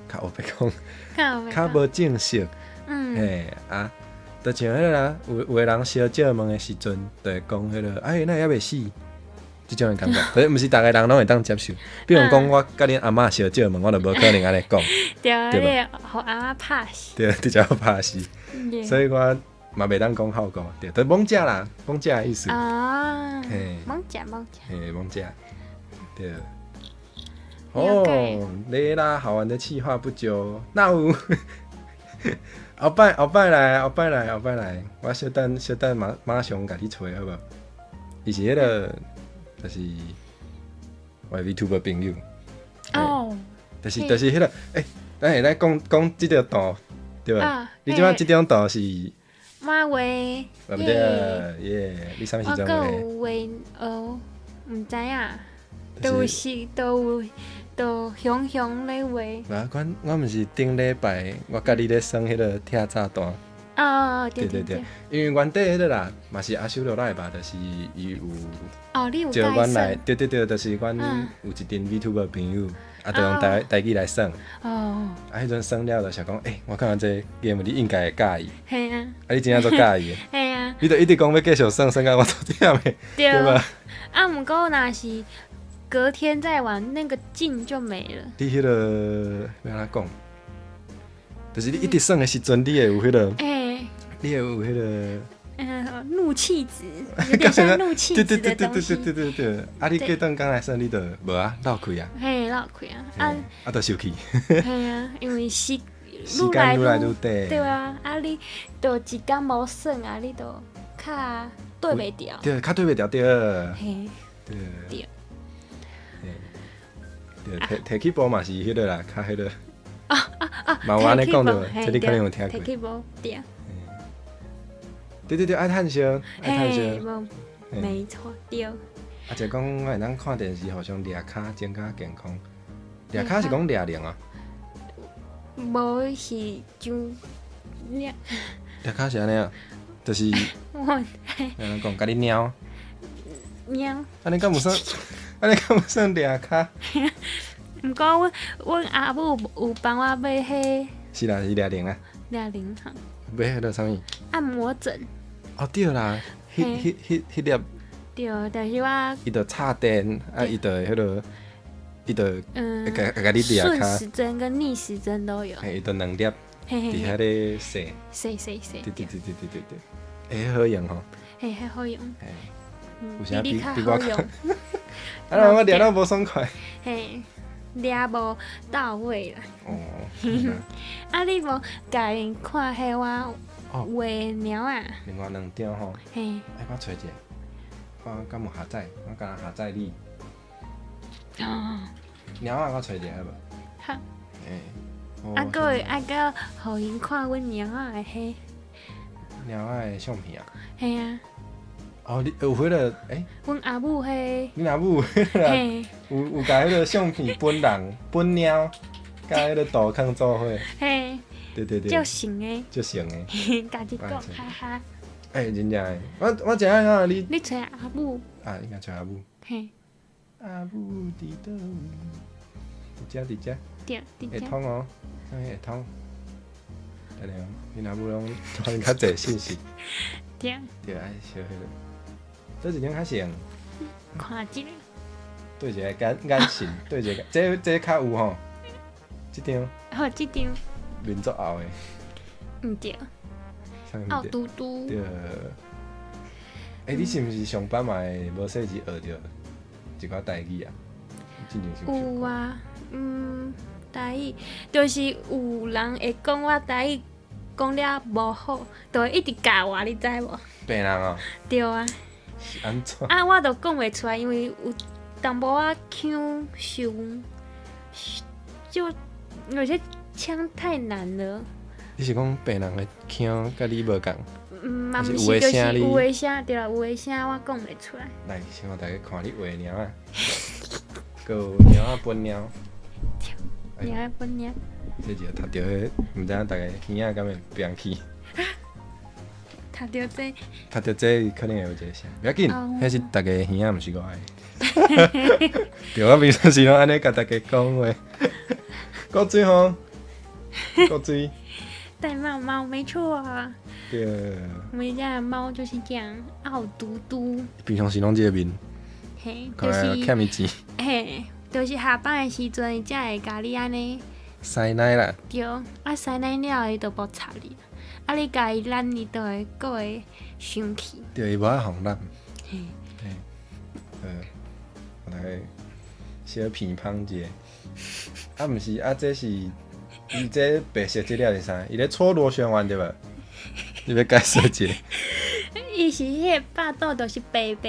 較烏白講，較無正式。嘿啊，就像彼个啦，有有的人相借問的時陣，就會講彼个，哎，哪會猶未死？這種的感覺，可是毋是逐个人攏會當接受。比如講，我佮恁阿嬤相借問，我就無可能按呢講。對，你會予阿嬤拍死。對，直接拍死。所以我嘛袂當講孝姑，對，就罔食啦，罔食的意思。啊，嘿，罔食罔食。嘿，罔食。對。哦，雷拉好玩的企劃不久，那有後擺後擺來，後擺來，後擺來，我小等小等，馬馬上共你揣好無？伊是彼个，就是我的 VTuber 朋友。哦。就是就是彼个，欸，咱會來講講這條圖，對無？你這擺這張圖是？我畫。對毋對？耶，你啥物時陣畫？我閣有畫，哦，毋知影，都是都有都雄雄咧畫。無，阮我毋是頂禮拜我佮你咧耍彼个拆炸彈。哦，對對對。因為原底彼个啦，嘛是阿修羅來吧，就是伊有。哦，你有招阮來，對對對，就是阮有一陣 VTuber 朋友，啊，就用台台語來耍。哦。啊，彼陣耍了就想講，欸，我感覺這 game 你應該會佮意。嘿啊。啊，你真正足佮意的。嘿啊。你就一直講欲繼續耍，耍到我足忝的，對吧？啊，毋過若是隔天再玩，那個勁就沒了。你彼個欲按怎講？就是你一直耍的時陣，你會有彼個，你會有彼個。怒氣值，有點像怒氣值的東西。對對對對對對。啊，你過轉工來耍，你就無啊，漏氣啊。嘿，漏氣啊！啊，啊，就生氣。嘿啊，因為時時間愈來愈短。對啊，啊你就一工無耍啊，你就較對袂牢。對，較對袂牢對。嘿。對。對。對，提提起波嘛是彼個啦，較彼個。啊啊啊！嘛有按呢講著，這你可能有聽過。提起波對。對對對，愛趁燒，愛趁燒。沒錯，對。啊，就講會當看電視，互相掠跤，增加健康。掠跤是講掠龍啊？無是就掠。掠跤是按呢啊？就是我按怎講？共你貓。貓。按呢敢有算？按呢敢有算掠跤？毋過阮阮阿母有幫我買彼。是啦，是掠龍啊。掠龍哈。買彼個啥物？按摩枕。哦對啦，彼彼彼彼粒。對，就是我。伊就插電，啊，伊就彼個，伊就會共會共你掠跤。順時針跟逆時針都有。嘿，伊就兩粒，佇遐咧踅。踅踅踅。對對對對對對對，欸，好用吼。嘿，彼好用。嘿，有啥比比比我較好用。啊，我掠了無爽快。嘿，掠無到位啦。哦。啊，你無共𪜶看彼我畫貓仔？另外兩張吼。嘿。欸，我揣一下，我敢有下載？我敢若下載你。哦。貓仔我揣一下好無？好。欸。啊，閣會啊，閣予𪜶看阮貓仔的彼。貓仔的相片啊？嘿啊。哦，你有彼個欸？阮阿母彼。恁阿母彼個有有共彼個相片本人本貓，佮彼個圖囥做伙。嘿。對對對。足像的。足像的。家己講，哈哈。欸，真正的，我我知影啊，你。你揣阿母。啊，應該揣阿母。嘿。阿母佇佗位？佇遮佇遮。對，佇遮。會通哦，啥物會通？等下，恁阿母攏傳較濟信息。對。對，愛小彼個。佗一張較像？看一下。對一个眼眼神，對一个，這這較有吼，這張。好，這張。面足厚的。毋對。傲嘟嘟。對。欸，你是毋是上班嘛會無細緻學著一寡台語啊？有啊，嗯，台語就是有人會講我台語講了無好，就會一直教我，你知無？別人哦。對啊。是按怎？啊，我就講袂出來，因為有淡薄仔腔傷，就有些腔太難了。你是講別人的腔佮你無仝？嗯，嘛毋是，就是有的聲對啦，有的聲我講袂出來。來，先予大家看你畫的貓仔，閣有貓仔本貓。貓仔本貓。這一個讀著彼，毋知影大家耳仔敢會變去。讀著這。讀著這可能會有一个聲，無要緊，彼是大家耳仔，毋是我的。對，我平常時攏按呢共大家講話。古錐吼，古錐。玳瑁貓，沒錯啊。對。我們家的貓就是這樣傲嘟嘟。平常時攏這个面。嘿，就是欠伊錢。嘿，就是下班的時陣，伊才會共你按呢。師奶啦。對，啊，師奶了後，伊就無插你，啊，你共伊攬，伊就會閣會生氣。對，伊無愛予攬。嘿。嘿。我來小片芳一下。啊，毋是，啊，這是伊這白色這粒是啥？伊咧搓螺旋丸對無？你欲解釋一下。伊是彼个腹肚，就是白白。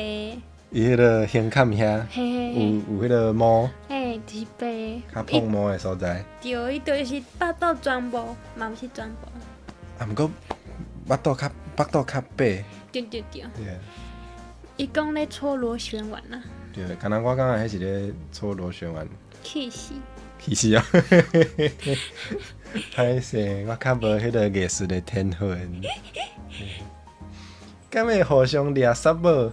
伊彼个胸坎遐，有有彼个毛。嘿，就是白。較碰毛的所在。對，伊就是腹肚全部，嘛毋是全部。啊，毋過腹肚較腹肚較白。對對對。對。伊講咧搓螺旋丸啊。對，敢若我感覺彼是咧搓螺旋丸。氣死！氣死啊！歹勢，我較無彼个藝術的天分。敢會互相掠捒無？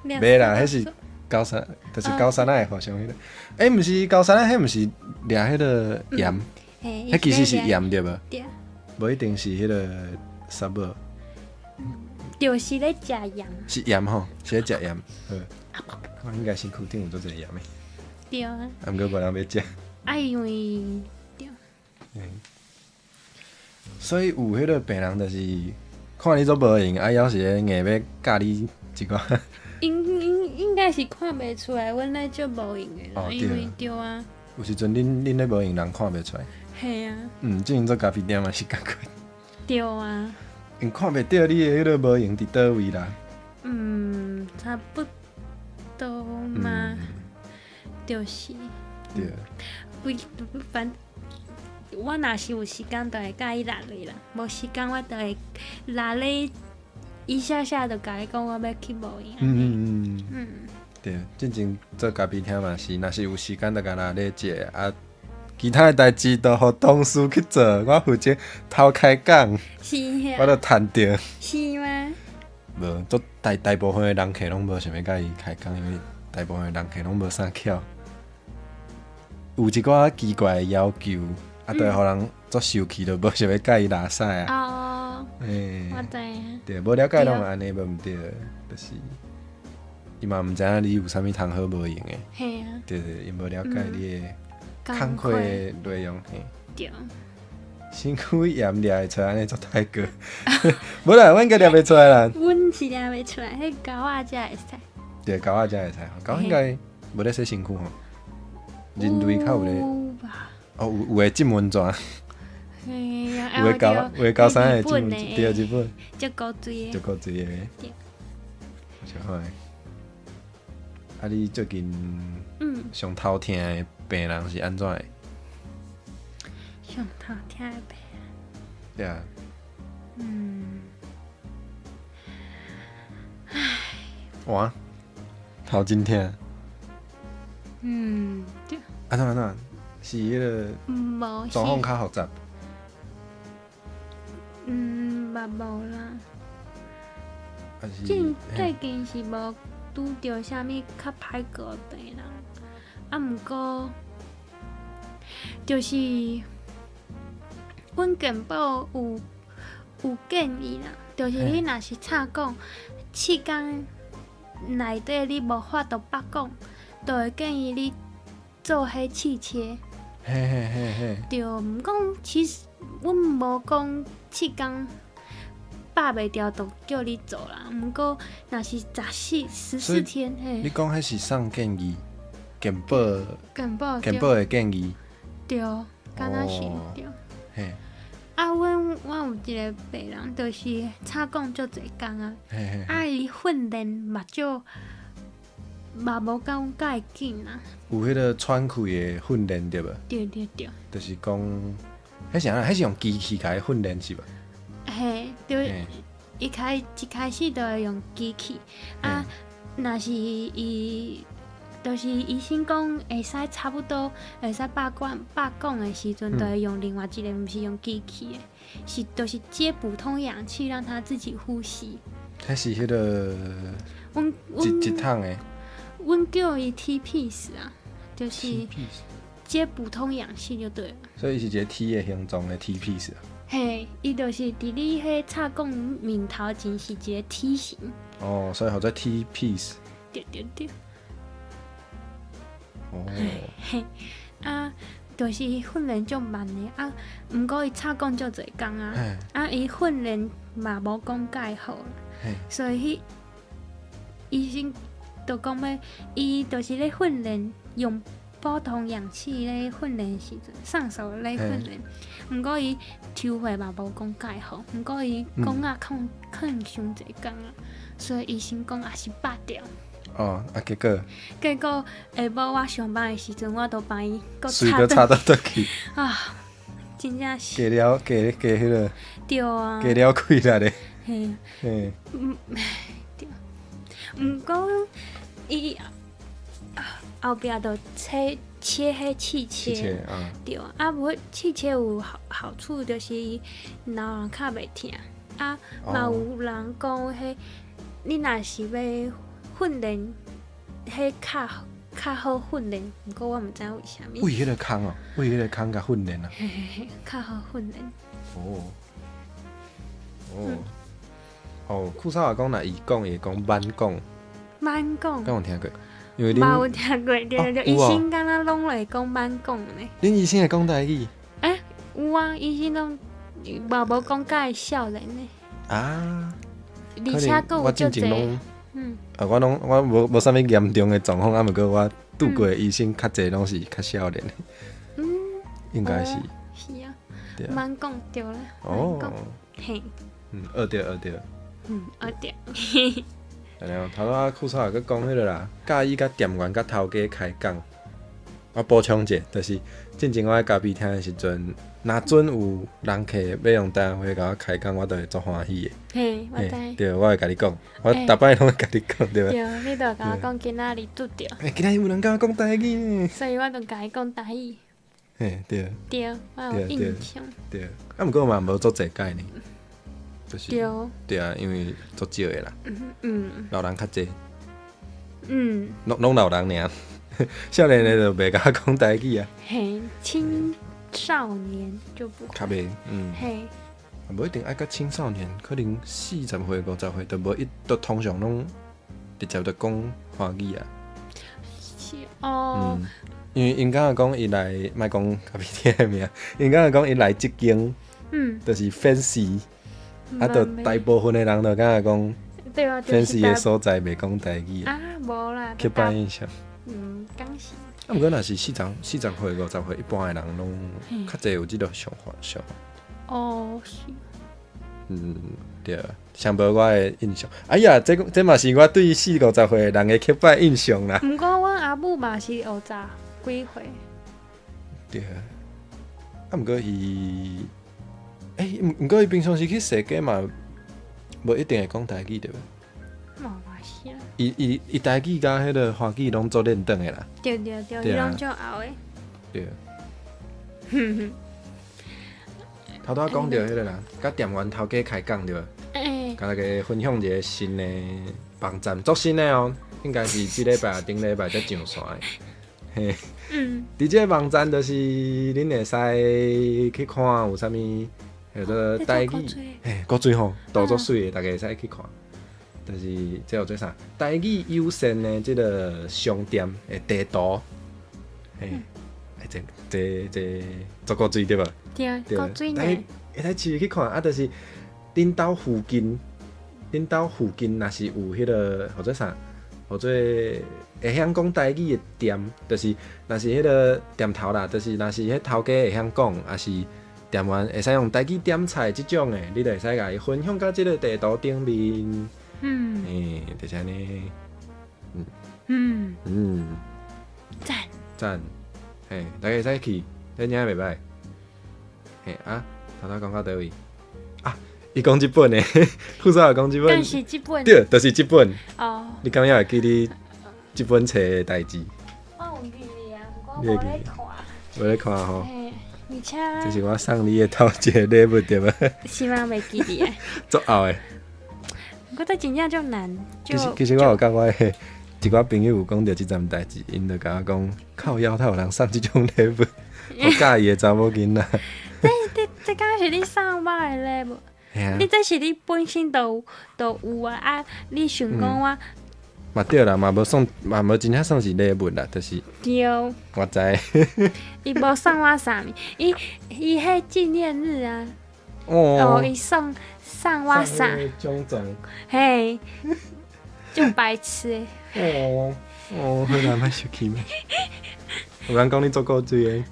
袂啦，彼是高山，就是高山仔會互相彼个。欸，毋是高山仔，彼毋是掠彼个鹽？彼其實是鹽對無？對。無一定是彼个捒無。就是咧食鹽。是鹽吼，是咧食鹽。好，我應該身軀頂有足濟鹽的。對啊。啊，毋過無人欲食。啊，因為對。所以有彼個病人就是看你足無閒，啊，猶是咧硬欲教你一寡。應該是看袂出來，阮咧足無閒的啦，因為對啊。有時陣恁咧無閒，人看袂出來。嘿啊。之前做咖啡店嘛是仝款。對啊。𪜶看袂著你的彼個無閒佇佗位啦。差不多嘛，就是。對。規反我若是有時間，就會共伊拉落啦；無時間，我就會拉咧一下下就共伊講我欲去無閒。對，進前做咖啡廳嘛是，若是有時間就共拉咧食啊，其他的代誌都予同事去做，我負責頭開講。是啊。我就趁著。是嗎？無，足大大部分的人客攏無想欲共伊開講，因為大部分的人客攏無啥巧。有一寡奇怪的要求，啊，就會予人足生氣，就無想欲共伊拉屎啊。哦。我知影。對，無了解攏會按呢，無毋對，就是伊嘛毋知影你有啥物通好無閒的。嘿啊。對對，𪜶無了解你的工課的內容。嘿。對。身軀鹽掠會出來，按呢足太過。無啦，阮應該掠袂出來啦。阮是掠袂出來，彼狗仔才會使。對，狗仔才會使，狗應該無咧洗身軀吼。人類較有咧。哦，有會浸溫泉。嘿啊，有的狗，有的狗啥會浸溫泉？對，日本。足古錐的。足古錐的。對。想看。啊，你最近上頭疼的病人是按怎的？上頭疼的病人。對啊。唉。哇！頭真疼。對。按怎按怎？是彼個狀況較複雜。嘛無啦。最近是無拄著啥物較歹過的病人，啊，毋過就是阮健保有建議啦，就是你若是插管，7工內底你無法度罷講，就會建議你做彼氣切。嘿嘿嘿嘿。對，毋過其實阮無講7工罷袂牢就叫你做啦。毋過若是14天，嘿。你講彼是啥建議？健保。健保。健保的建議。對，敢若是對。嘿。啊，阮我有一個病人，就是插管足濟工啊，啊，伊訓練嘛少，嘛無講介緊啊。有彼個喘氣的訓練對無？對對對。就是講，彼是按怎？彼是用機器共伊訓練是無？嘿，對，一開始就會用機器，啊，若是伊，就是醫生講會使差不多會使罷管罷講的時陣，就會用另外一個，毋是用機器的，是就是接普通氧氣，讓他自己呼吸。彼是彼個一一桶的。阮叫伊 T-piece 啊，就是接普通氧氣就對了。所以伊是一個 T 的形狀的 T-piece 啊。嘿，伊就是佇你彼插管面頭前是一個 T 型。哦，所以號做 T-piece。對對對。哦。嘿，啊，就是訓練足慢的啊，毋過伊插管足濟工啊，啊，伊訓練嘛無講介好，所以彼醫生就講欲，伊就是咧訓練用普通氧氣咧訓練時陣，上手咧訓練，毋過伊抽血嘛無講介好，毋過伊講啊囥囥傷濟工啊，所以醫生講也是罷掉。哦，啊，結果？結果下晡我上班的時陣，我都幫伊閣插倒轉去。啊，真正是。加了加加彼個。對啊。加了氣力咧。嘿。嘿。對。毋過伊後壁就切切彼氣切。對啊，啊無氣切有好好處，就是伊老人較袂疼。啊，嘛有人講彼，你若是欲訓練，彼較較好訓練，毋過我毋知為啥物。為彼個空哦，為彼個空共訓練啊。嘿嘿嘿，較好訓練。哦。哦。哦，庫沙話講，若伊講，伊會講慢講，慢講。敢有聽過？因為嘛有恁聽過，對對對，哦有哦醫生敢若攏會講慢講呢。恁醫生會講台語？欸，有啊，醫生攏嘛無講甲會少年呢。啊，而且閣我有足濟，進前攏，啊，我攏我無無啥物嚴重的狀況，啊，毋過我拄過的醫生較濟攏是較少年的，應該是，哦是啊，對啊，慢講對啦，哦慢講，嘿，嗯，學著學著。學著。然後頭拄仔庫沙閣講彼个啦，佮意佮店員佮頭家開講。我補充者，就是進前我喺咖啡廳的時陣，若準有人客欲用台灣話共我開講，我都會足歡喜的。嘿，我嘿知。對，我會共你講，我逐擺攏會共你講，對無？對，你就共我講今仔日拄著，欸，今仔日有人共我講台語，所以我就共伊講台語。嘿，對對，我有印象。對，啊，毋過嘛無足濟擺呢，就是對。對啊，因為足少的啦，老人較濟，攏攏老人爾，少年的就袂共我講台語啊。嘿，青少年就不會。較袂，嗯。嘿。無一定愛佮青少年，可能40歲、50歲都無一，都通常攏直接就講華語啊。是哦。嗯，因為𪜶感覺講伊來，莫講咖啡廳的名，𪜶感覺講伊來這間，就是 fancy，啊，就大部分的人都感覺講對啊，fancy 的所在袂講台語。啊，無啦。刻板印象。嗯，敢是。啊，毋過若是40歲、50歲，一般的人攏較濟有這個想法，想法。哦，是。嗯，對，上無我的印象。哎呀，這這嘛是我對四五十歲人的刻板印象啦。毋過，阮阿母嘛是50幾歲。對。啊，毋過伊，欸，毋過伊平常時去踅街嘛，無一定會講台語對無？嘛嘛是啦。伊伊伊台語佮彼个華語攏做練轉的啦。對對對，伊攏足嗷的。對。頭拄仔講著彼个啦，佮店員頭家開講對無？欸。共大家分享一個新的網站，足新的哦，應該是這禮拜、頂禮拜才上線的。嘿。佇這個網站就是恁會使去看有啥物，叫做台語，嘿，夠水吼，圖足媠的，大家會使去看。就是這叫做啥？台語友善的這個商店的地圖。嘿，欸，這這這足夠媠對無？對，夠媠呢。會使試去看，啊，就是恁兜附近，恁兜附近若是有彼個號做啥？號做會曉講台語的店，就是若是彼個店頭啦，就是若是彼頭家會曉講，抑是店員會使用台語點菜這種的，你就會使共伊分享到這個地圖頂面。欸，就是按呢。讚。讚。嘿，大家會使去，真正袂䆀。嘿啊，頭拄講到佗位？啊，伊講這本的，庫沙講這本。敢是這本？對，就是這本。哦。你敢猶會記得這本冊的代誌？我有記得啊，毋過無咧看。無咧看吼。嘿，而且。這是我送你的頭一个禮物對無？是嗎？袂記得啊。足後的。我覺得真正足難。其實其實我有佮我的一寡朋友有講著這層代誌，𪜶就共我講，靠腰，哪有人送這種禮物，我佮意的查某囡仔。這這這敢是你送我的禮物？你這是你本身就就有啊！啊，你想講我？嘛對啦，嘛無送，嘛無真正算是禮物啦，就是。對。我知。伊無送我啥物，伊伊彼紀念日啊。哦，伊送送我啥？獎狀。嘿，就白痴的。哦哦，好啦，莫生氣，有人講你足古錐的。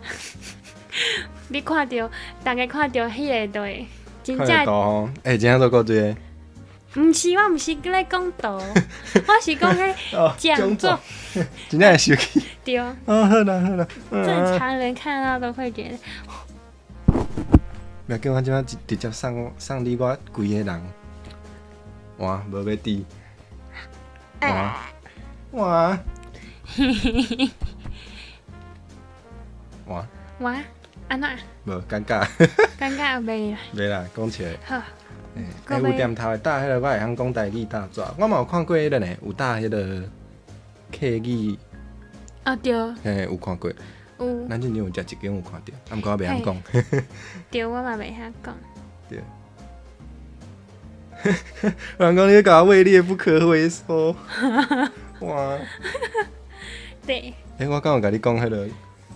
你看著，逐家看著彼个就會真正。圖欸，真正足古錐的。毋是，我毋是咧講圖，我是講彼獎狀。真正會生氣。對。哦，好啦好啦。正常人看到都會覺得。袂要緊，我這擺直接送送你我規个人。哇，無欲滴。哇哇。哇。哇，按怎？無尷尬。尷尬袂啦。袂啦，講笑。好。欸，有店頭會貼彼个，我會曉講台語貼紙，我嘛有看過彼个呢，有貼彼个客語。哦對。嘿，有看過。有。咱之前有食一間有看著，啊，毋過我袂曉講。對，我嘛袂曉講。對。人講你共位列不可回收。哇！對。欸，我敢有共你講彼个，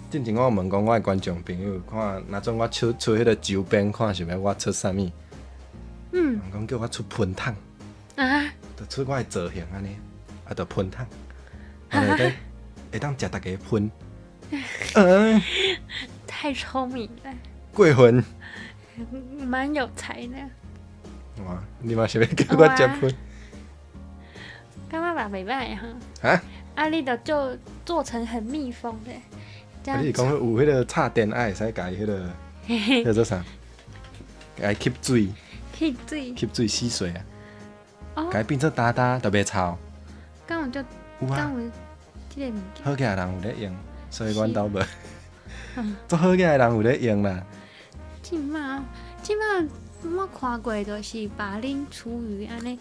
進前我有問講我的觀眾朋友，看若準我出出彼个周邊，看想欲我出啥物？人講叫我出噴筒。啊！就出我的造型按呢，啊，就噴筒，啊，會當會當食逐家噴。嗯。太聰明了。過分。蠻有才的。哇！你嘛想欲叫我食噴？感覺嘛袂䆀哈。啊？啊！你著做做成很密封的。啊！你是講有彼个插電愛會使共伊彼个叫做啥？共伊吸水。吸水。吸水吸水啊！共伊變做焦焦，就袂臭。敢有這？有啊。敢有這个物件？好額的人有咧用，所以阮兜無。足好額的人有咧用啦。這馬這馬我看過，就是把恁廚餘按呢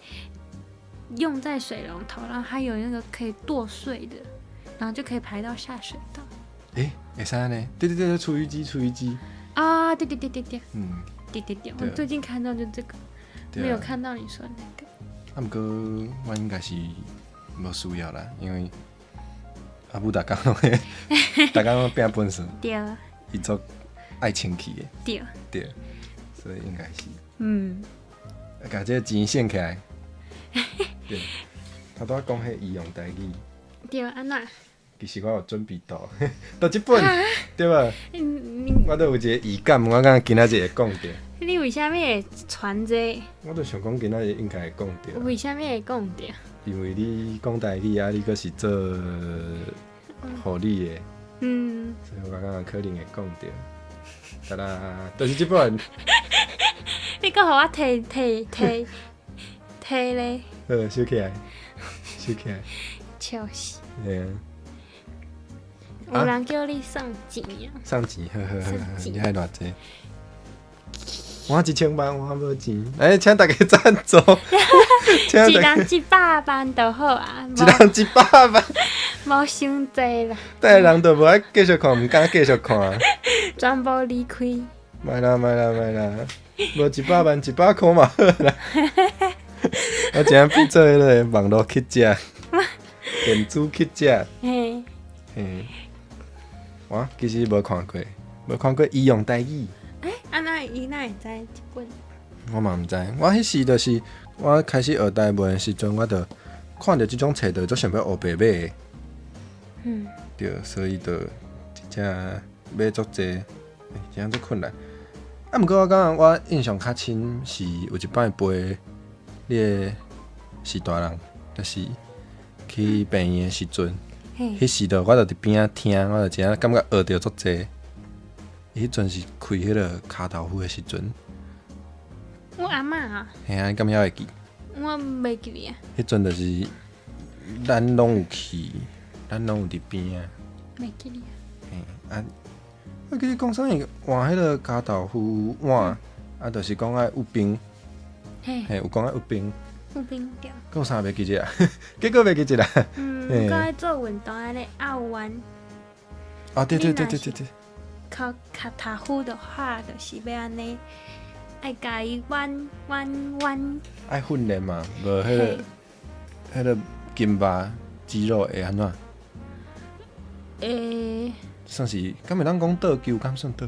用在水龍頭，然後還有那個可以剁碎的，然後就可以排到下水道。欸，會使按呢？對對對，廚餘機，廚餘機。啊，對對對對對。對對對，我最近看到就這個，沒有看到你說那個。啊，毋過我應該是無需要啦，因為阿母逐工攏會，逐工攏拚糞埽。對。伊足愛清氣的。對。對，所以應該是。共這個錢省起來。對。頭拄仔講彼醫用台語。對，按怎？其實我有準備到，就這本，對無？嗯，我都有一個預感，我感覺今仔日會講著。你為啥物會傳這個？我就想講今仔日應該會講著。為啥物會講著？因為你講台語啊，你閣是做護理的，所以我感覺可能會講著。得啦，就是這本。你閣予我提提提提咧？好，收起來，收起來。笑死！嘿啊。有人叫你送錢啊？送錢，好好好，你愛偌濟？我1000萬，我無錢。欸，請大家贊助。一人100萬就好啊。一人100萬。無傷濟啦。逐个人都無愛繼續看，毋敢繼續看。全部離開。莫啦莫啦莫啦，無100萬，100箍嘛好啦。我真變做彼个網路乞食，電子乞食。嘿。嘿。我其實無看過，無看過醫用台語。欸，啊那伊哪會知這本？我嘛毋知，我彼時就是我開始學台文的時陣，我就看著這種冊，就足想欲烏白買的。對，所以就真正買足濟，欸，真正足困難。啊，毋過我感覺我印象較深是有一擺陪你的序大人，就是去病院的時陣。彼時就我就佇邊仔聽，我就真正感覺學著足濟。伊彼陣是開彼个跤豆腐的時陣。我阿嬤啊。嘿啊，你敢猶會記？我袂記得啊。彼陣就是咱攏有去，咱攏有佇邊仔。袂記得啊。嘿啊，我記得講啥物換彼个跤豆腐碗，啊，就是講愛有冰。嘿。嘿，有講愛有冰。有冰對。閣有啥袂記得啊？結果袂記得啦。嗯，閣愛做運動按呢拗彎。啊，對對對對對對。跤跤頭夫的話，就是欲按呢，愛共伊彎彎彎。愛訓練嘛，無彼个彼个筋肉肌肉會按怎？會。算是，敢會當講倒弓？敢算倒？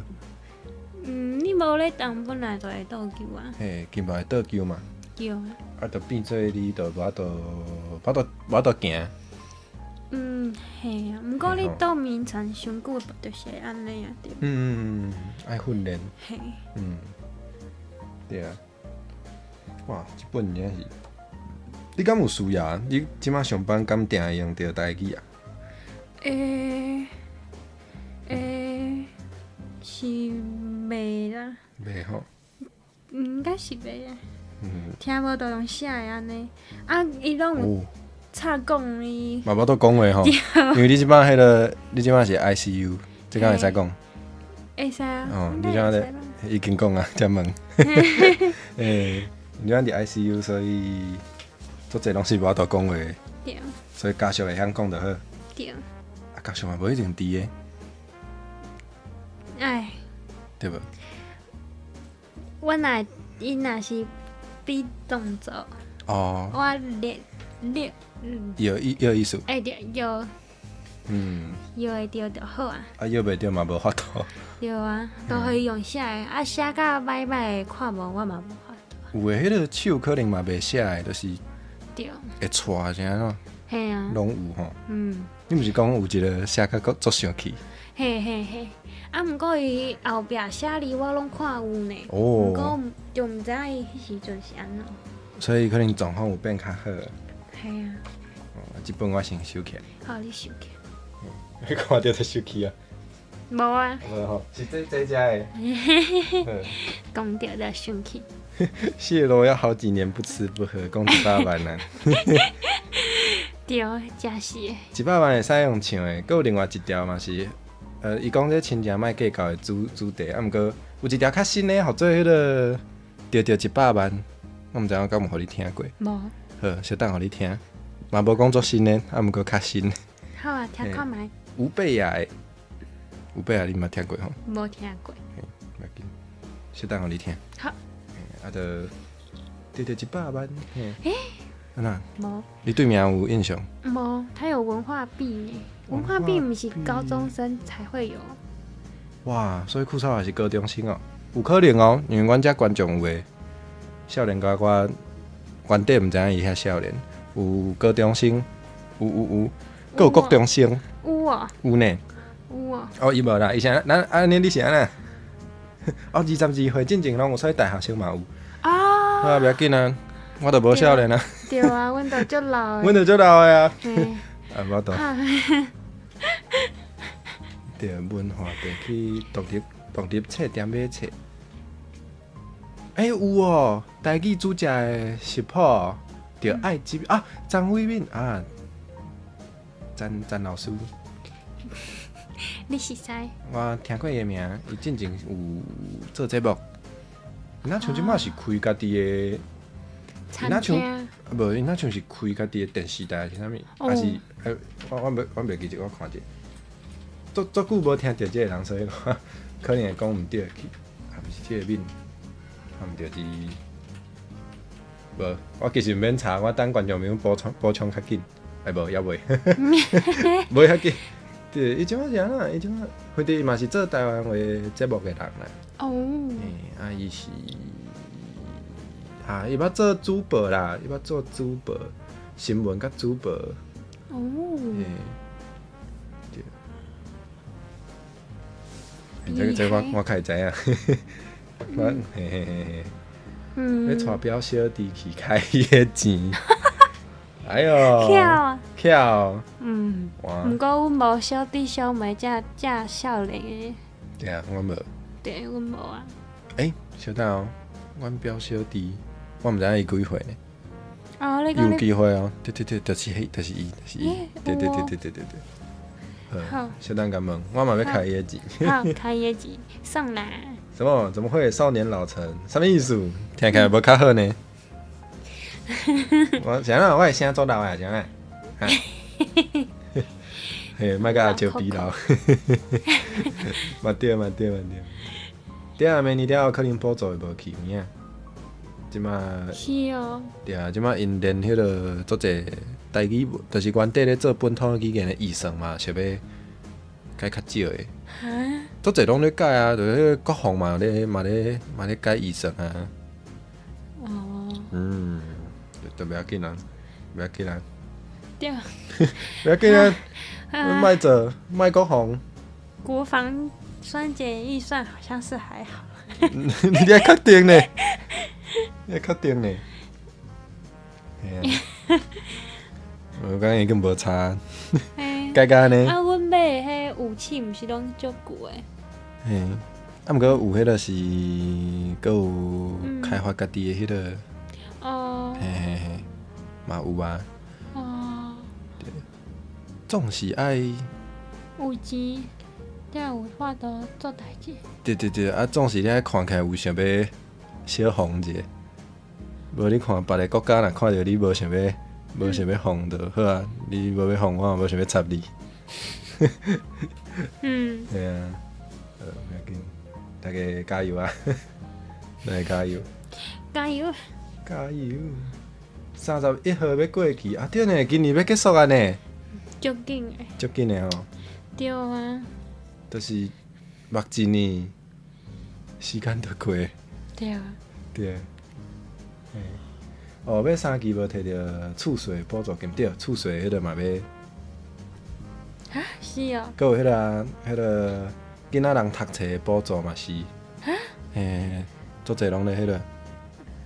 嗯，你無咧動，本來就會倒弓啊。嘿，筋肉會倒弓嘛。對啊。啊，就變做你就無法度，無法度，無法度行。嗯，嘿啊，毋過你倒眠床傷久，就是會按呢啊，對。嗯嗯嗯，愛訓練。嘿。嗯，對啊。哇，這本真正是，你敢有需要？你這馬上班敢定會用著台語啊？欸欸，是袂啦。袂吼。應該是袂啊。聽無就用寫的按呢，啊，伊攏有插講伊。嘛無法度講話吼，因為你這擺彼个，你這擺是 ICU，這敢會使講？會使啊。哦，你這擺已經講啊，才問。欸，你這擺佇 ICU，所以足濟攏是無法度講話。對。所以家屬會曉講就好。對。啊，家屬嘛無一定佇的。唉。對無？阮若伊若是比動作。哦。我咧咧。搖意思。欸對，搖。搖會著就好啊。啊，搖袂著嘛無法度。對啊，都可以用寫的，啊寫甲歹歹的看無，我嘛無法度。有的彼个手可能嘛袂寫的，就是會掣啥怎？嘿啊。攏有吼。嗯。你毋是講有一個寫甲閣足生氣？嘿嘿嘿，啊，毋過伊後壁寫字我攏看有呢，哦。毋過就毋知影伊彼時陣是按怎。所以可能狀況有變較好。嘿啊。哦，這本我先收起來。好，你收起來。你看著就生氣啊？無啊。無吼，是這這的。講著就生氣。謝羅要好幾年不吃不喝，講一百萬啊！對，真是的。一百萬會使用唱的，閣有另外一條嘛是，伊講這親情莫計較的主題，啊，毋過有一條較新的，號做彼个著著一百萬，我毋知影敢有予你聽過。無。好，小等予你聽，嘛無講足新的，啊，毋過較新。好啊，聽看覓。吳貝雅的，吳貝雅你毋捌聽過吼？無聽過。無要緊，小等予你聽。好。啊，著著著一百萬。欸？按怎？無。你對名有印象？無，他有文化幣呢。文化幣毋是高中生才會有。哇，所以酷少也是高中生哦，有可能哦，因為阮遮觀眾有的少年佮我原底毋知影伊遐少年，有高中生，有有有，閣有國中生。有哦。有呢。有哦。哦，伊無啦，伊是按咱按呢你是按怎？哦，22歲進前攏有，所以大學生嘛有。啊。啊，袂要緊啊，我都無少年啊。對啊，阮都足老的。阮都足老的啊。啊，無度。對，文化地去獨立冊店買冊。欸，有哦，台語煮食的食譜，著愛這啊，張偉敏啊，詹老師。你熟似？我聽過伊的名，伊進前有做節目。伊若像這擺是開家己的，餐廳。無，伊若像是開家己的電視台是啥物？還是欸，我袂記得，我看者。足足久無聽著這個人，所以我可能會講毋對去，啊，毋是這個敏，啊毋對是，無，我其實毋免查，我等觀眾朋友補充補充較緊，欸無，猶未，無遐緊。對，伊這擺是按怎？伊這擺，反正伊嘛是做台灣話節目的人啦。哦。欸，啊，伊是，啊，伊捌做主播啦，伊捌做主播，新聞佮主播。哦。欸，對。這我較會知影，我嘿嘿嘿嘿。欲帶表小弟去開伊的錢。哎喲，巧，巧，毋過阮無小弟小妹遮遮少年的。對啊，阮無。對，阮無啊。欸，稍等哦，阮表小弟，我毋知影伊幾歲呢？哦，你講有機會哦，對對對，就是彼，就是伊，就是伊，對對對對對對對。好，小等共問，我嘛欲開伊的錢。好，開伊的錢，送啦。什麼？怎麼會少年老成？啥物意思？聽起來無較好呢？我是按怎？我的聲足老的，是按怎？嘿，莫佮阿招比老。嘛對嘛對嘛對。對啊，明年了後可能補助會無去有影。這馬是哦。對啊，這馬𪜶連彼个足濟台語，就是原底咧做本土語言的預算嘛，想欲改較少的。哈？足濟攏咧改啊，就是彼个國防嘛咧嘛咧嘛咧改預算啊。哦。嗯，都袂要緊啊，袂要緊啊。對。袂要緊啊，莫做，莫國防。國防刪減預算好像是還好。你愛確定呢？你愛確定呢？嘿啊。我感覺已經無差。改改按呢。啊，阮買的彼武器毋是攏足舊的？嘿，啊，毋過有彼个是，閣有開發家己的彼个。哦。嘿嘿嘿，嘛有啊。哦。對，總是愛。有錢，才有法度做代誌。對對對，啊，總是你愛看起來有想欲小防一下，無你看別个國家若看著你無想欲，無想欲防就好啊，你無欲防，我嘛無想欲插你。對啊，袂要緊，大家加油啊！大家加油！加油！加油！31號欲過去，啊對呢，今年欲結束啊呢，足緊的。足緊的吼。對啊。就是目一年，時間就過。對啊。對。嘿。哦，欲三期無提著厝稅補助金，對，厝稅彼个嘛欲。啊，是哦。閣有彼个啊，彼个囡仔人讀冊的補助嘛是。啊？嘿，足濟攏咧彼个。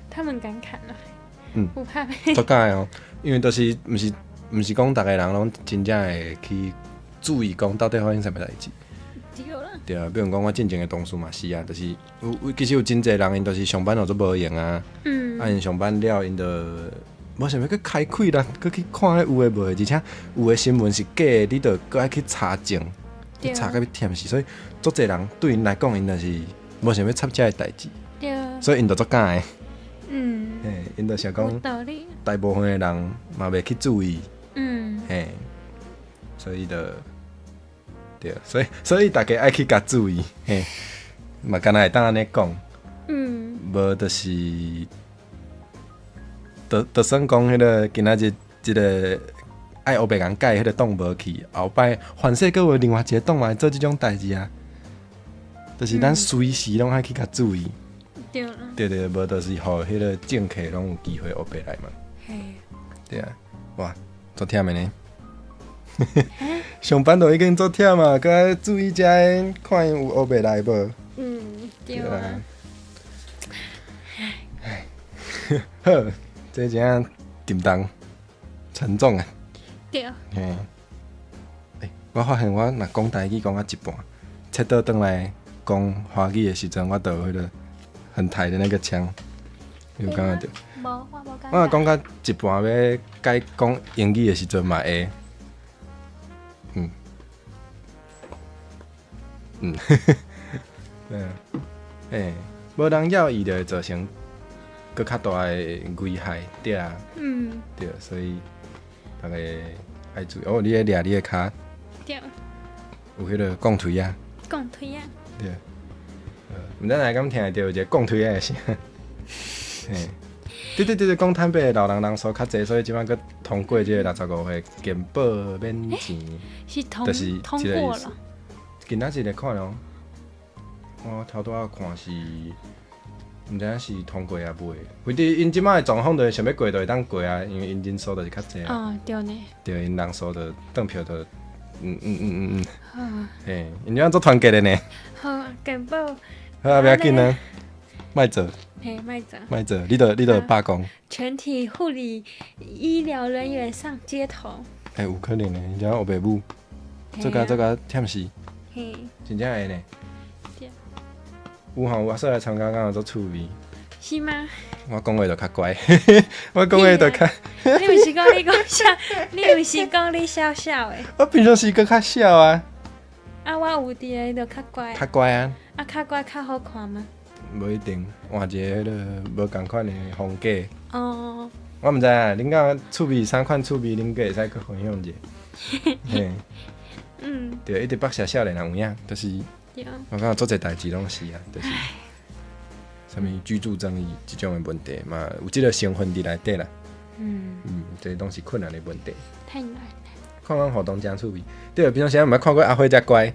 他們敢砍啊？不怕被。足敢的哦，因為就是毋是毋是講逐个人攏真正會去注意講到底發生啥物代誌。對啦。對啊，比如講我進前的同事嘛是啊，就是有有其實有真濟人𪜶就是上班就足無閒啊，啊𪜶上班了𪜶就無想欲閣開氣啦，閣去看彼有的無的，而且有的新聞是假的，你著閣愛去查證，去查甲欲忝死，所以足濟人對𪜶來講，𪜶就是無想欲插這个代誌，所以𪜶就足敢的。嘿，𪜶就想講，大部分的人嘛袂去注意，嘿，所以就對，所以所以大家愛去共注意，嘿，嘛敢若會當按呢講，無就是，就就算講彼个今仔日這个愛烏白共改彼个黨無去，後擺凡勢閣有另外一个黨嘛會做這種代誌啊，就是咱隨時攏愛去共注意。對啦。對對，無就是予彼个政客攏有機會烏白來嘛。嘿。對啊，哇，足忝的呢。上班就已經足忝啊，閣愛注意遮个，看𪜶有烏白來無？嗯，對啊。唉，好，這真正沉重，沉重啊。對。嘿。欸，我發現我若講台語講到一半，切倒轉來講華語的時陣，我就有彼个很台的那個腔，你有感覺著？無，我無感覺。我若講到一半欲改講英語的時陣嘛會，嗯，嗯，對啊，欸，無人要伊就會造成閣較大的危害，對啊，對，所以逐家愛注意。哦，你咧掠你的跤，對。有彼个摃槌仔。摃槌仔。對。毋知哪敢聽會著有一個摃槌仔的聲，嘿，對對對對，講坦白的，老人人數較濟，所以這擺閣通過這個65歲健保免錢，是通就是通這個意思過了。今仔日來看哦，我頭拄仔看是，毋知影是通過抑未？反正𪜶這擺的狀況就是想欲過就會當過啊，因為𪜶人數就是較濟啊。哦，對呢。對，𪜶人數就當票就，嗯嗯嗯嗯嗯，好。嘿，𪜶這擺足團結的呢。好，健保。好啊，不要緊啊，莫做。嘿，莫做。莫做，你著你著罷工。全體護理醫療人員上街頭。欸，有可能呢，而且烏白舞，做甲做甲忝死。嘿。真正會呢。對。有吼，有阿嫂來參加，敢若足趣味。是嗎？我講話就較乖，我講話就較。你毋是講你講痟，你毋是講你痟痟的？我平常時閣較痟啊。啊，我有佇個就較乖。較乖啊。啊，較乖較好看嗎？無一定，換一个彼个無仝款的風格。哦。我毋知影，恁敢趣味啥款趣味，恁閣會使閣分享者。嘿。對，一直北少少年人有影，就是。我感覺足濟代誌攏是啊，就是。啥物居住正義這種的問題嘛，有這个成分佇內底啦。嗯，這攏是困難的問題。太難了。看阮活動誠趣味，對，平常時毋捌看過阿輝遮乖。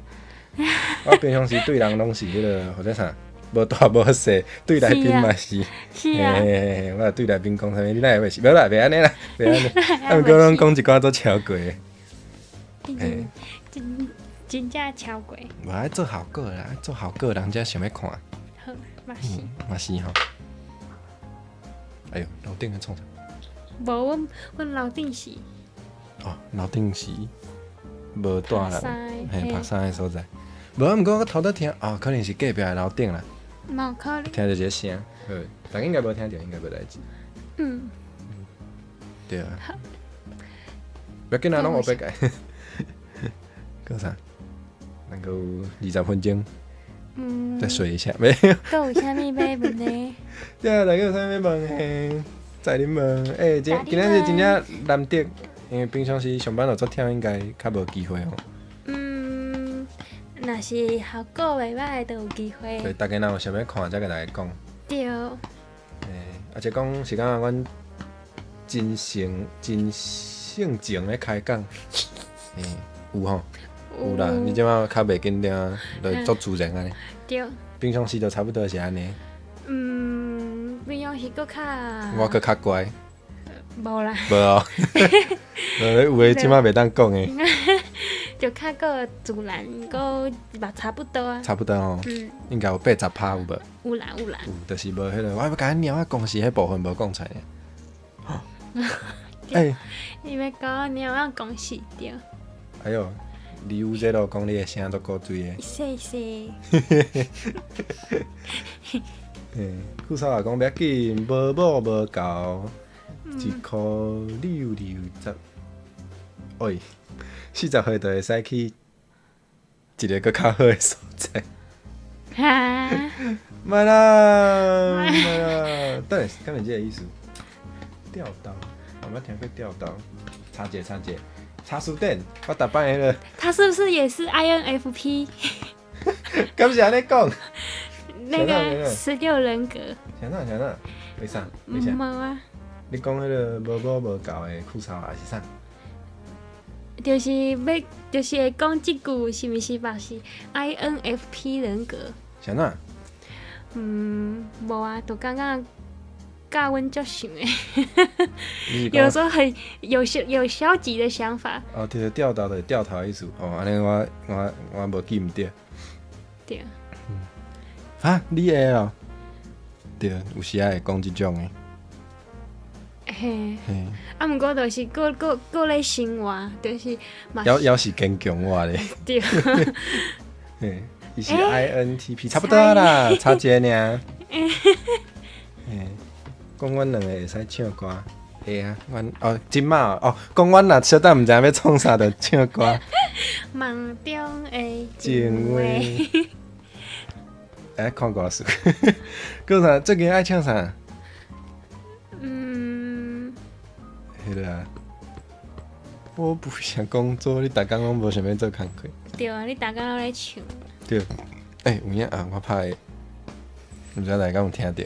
我平常時對人攏是彼个或者啥，無大無細，對來賓嘛是。是啊。嘿嘿，我對來賓講啥物，你哪會袂是？無啦，袂按呢啦，袂按呢。啊，毋過攏講一寡足超過的。真真真正超過。無愛做效果啦，做效果人才想欲看。好，嘛是。嘛是吼。哎喲，樓頂咧創啥？無，阮阮樓頂是。哦，樓頂是無住人，嘿，曝衫的所在。無啊，毋過我頭拄聽，哦，可能是隔壁的樓頂啦。嘛有可能。聽著一个聲，好，逐家應該無聽著，應該無代誌。對啊。好。欲緊啊，攏烏白改。閣啥？能夠20分鐘。再水一下，沒有。閣有啥物欲問的？對啊，大家有啥物欲問的？在恁問。欸，今今仔日真正難得，因為平常時上班就足忝，應該較無機會吼。嗯，若是效果袂䆀，就有機會。對，逐家若有想欲看，才共逐家講。對。欸，啊，者講是感覺阮真性真性情咧開講，嘿，有吼，有啦，你這擺較袂緊張，就足自然按呢。對。平常時就差不多是按呢。嗯，平常時閣較。我閣較乖。無啦。無哦。有的這擺袂當講的。就較閣自然，閣嘛差不多啊。差不多吼。嗯。應該有80%有無？有啦有啦。有，就是無彼个，我欲共阮貓仔講時彼部分無講出來。欸。你欲講貓仔講時對。哎喲，你有這路講你的聲足古錐的。謝謝。嘿，庫莎話講欲緊，無某無猴，1箍660，喂，40歲就會使去一个閣較好的所在。哈？莫啦，莫啦，等下，敢是這个意思？吊刀，我捌聽過吊刀，查者查者，查詞典，我逐擺彼个。他是不是也是 INFP？敢是按呢講？那個16人格。啥那啥那？為啥？為啥？無啊。你講彼个無某無猴的褲草還是啥？就是欲，就是會講這句，是毋是嘛是 INFP 人格？啥那？嗯，無啊，就感覺佮阮足像的，有時候很有消有消極的想法。哦，對，吊刀就是掉頭的意思。哦，按呢我無記毋著。對。嗯。啊，你會哦？對，有時仔會講這種的。嘿。啊，毋過就是閣咧生活，就是嘛。猶是堅強我咧。對。嘿，伊是 INTP，差不多啦，差一个爾。嘿，講阮兩个會使唱歌，會啊，阮哦，這擺哦，講阮若小等毋知影欲創啥，就唱歌。夢中的情話。欸，看歌詞。閣啥？最近愛唱啥？嗯。彼个啊，我不想工作，你逐工攏無想欲做工課。對啊，你逐工攏咧唱。對，欸，有影啊，我拍的，毋知大家有聽著？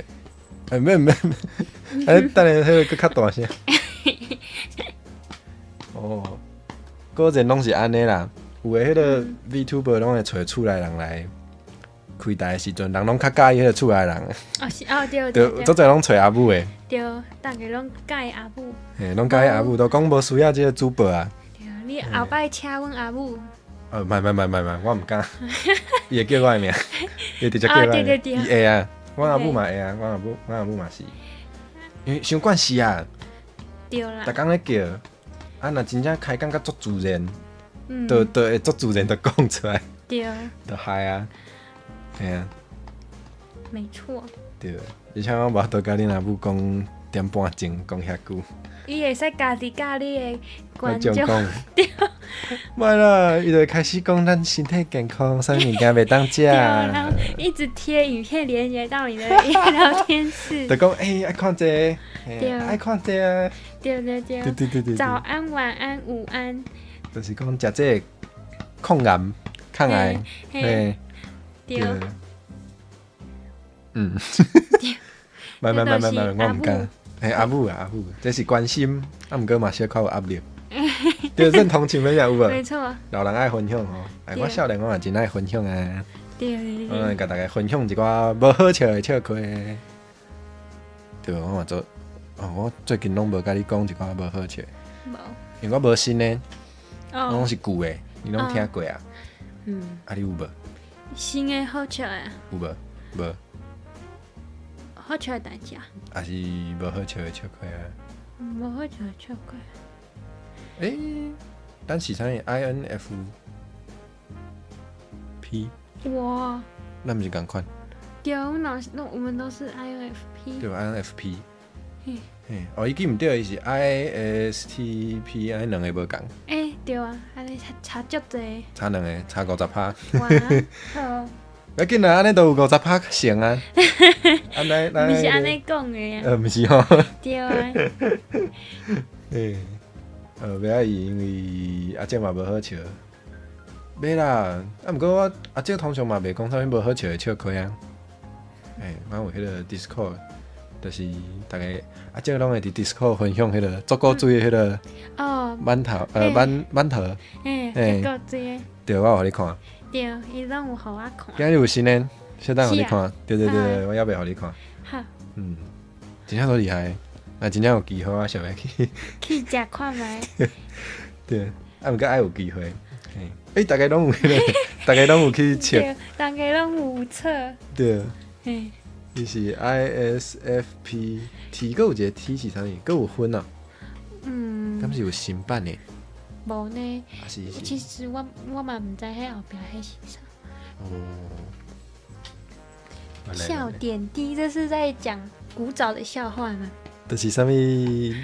欸，免免免，欸，等下彼个閣較大聲。哦，果然攏是按呢啦，有的彼个 VTuber 攏會揣厝內人來開台的時陣，人攏較佮意彼个厝內人。哦是哦對對對，足濟攏揣阿母的。對，逐家攏佮意阿母。嘿，攏佮意阿母，都講無需要這個主播啊。對，你後擺請阮阿母。呃，莫莫莫莫莫，我毋敢。伊會叫我的名，伊會直接叫我的名。伊會啊，阮阿母嘛會啊，阮阿母嘛是，因為傷慣勢啊。對啦。逐工咧叫，啊，若真正開講甲足自然，就會足自然就講出來。對。就害啊，嘿啊。沒錯。對，而且我無法度共恁阿母講點半鐘，講遐久。伊會使家己教你的觀眾。對。莫啦，伊就開始講咱身體健康，啥物物件袂當食。然後一直貼影片連結到你的聊天室。就講欸，愛看這個，愛看這個。對對對。對對對對。早安、晚安、午安。就是講食這個抗癌、抗癌，嘿。對。嗯。莫莫莫莫莫，我毋敢。欸，阿母啊，阿母，這是關心，啊，毋過嘛小可有壓力。對，認同情分享有無？沒錯。老人愛分享吼，欸，我少年我嘛真愛分享啊。對對對。我共大家分享一寡無好笑的笑話。對，我嘛做，哦，我最近攏無共你講一寡無好笑。無。因為我無新的，攏是舊的，你攏聽過啊？嗯。啊，你有無？新的好笑的。有無？無。好笑的代誌啊？還是無好笑的笑話啊？無好笑的笑話。欸，咱是啥物？INFP。哇。咱毋是仝款。對，我們都是 INFP。對，INFP。嘿，哦，伊記毋對，伊是 ISTP，按呢兩个無仝。欸，對啊，按呢差足濟。差兩个，差50%。哇，好。欲緊啦，按呢都有50%成啊。按呢，毋是按呢講的啊。毋是吼。對啊。欸，袂愛伊，因為阿叔嘛無好笑。袂啦，啊，毋過我阿叔通常嘛袂講啥物無好笑的笑話啊。欸，阮有彼个 Discord，就是逐家阿叔攏會佇 Discord 分享彼個足古錐的彼個饅頭，饅頭，嘿，足古錐的。對，我有予你看。對，伊攏有予我看。今日有新的，小等予你看。對對對，我猶未予你看。好。嗯，真正足厲害，啊，真正有機會我想欲去。去食看覓。對，啊，毋過愛有機會。欸，逐家攏有彼個，逐家攏有去測。逐家攏有測。對。伊是 ISFP，T，閣有一個 T 是啥物？閣有分啊？嗯。敢是有新版的？無呢。其實我嘛毋知彼後壁彼是啥。哦。笑點低，這是在講古早的笑話嗎？就是啥物？你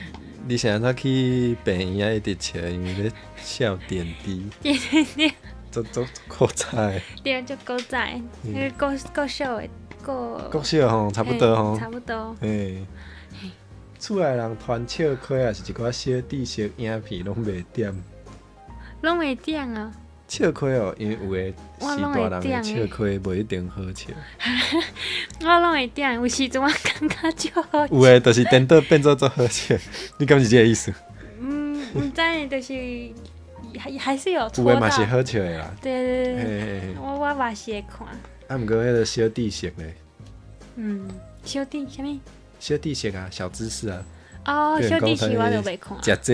是按怎去病院一直笑？因為咧笑點低。對對對。足足古早的。對，足古早的，彼個國國小的國。國小吼，差不多吼。差不多。嘿。厝內人傳笑話，抑是一寡小知識影片，攏袂點。攏會點啊！笑話哦，因為有的是大人的笑話，無一定好笑。我攏會點，有時陣我感覺足好笑。有的就是顛倒變做足好笑，你敢是這个意思？嗯，毋知，就是還是有。有的嘛是好笑的啦。對對對，我嘛是會看。啊，毋過彼個小知識咧。嗯，小知啥物？小知識啊，小知識啊。哦，小知識我就袂看。食這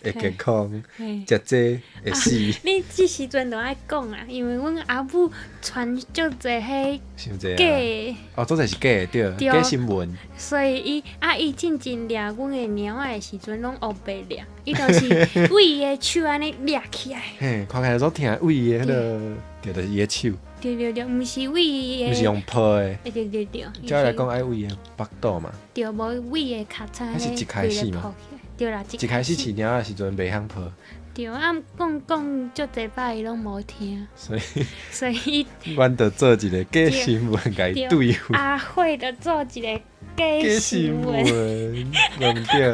會健康，食這會死。你這時陣就愛講啊，因為阮阿母傳足濟彼假的。哦，足濟是假的，對，假新聞。所以伊啊，伊進前掠阮的貓仔的時陣，攏烏白掠，伊就是對伊的手按呢掠起來。嘿，看起來足疼，對伊的彼个，對，就是伊的手。對對對，毋是對伊的。毋是用抱的。對對對。照來講愛對伊的腹肚嘛。對，無對伊的尻鯧。彼是一開始嘛。對啦，一開始飼貓的時陣袂曉抱。對啊，講講足濟擺伊攏無聽。所以，所以，阮就做一個假新聞共伊對付。阿慧就做一個假新聞，對毋對？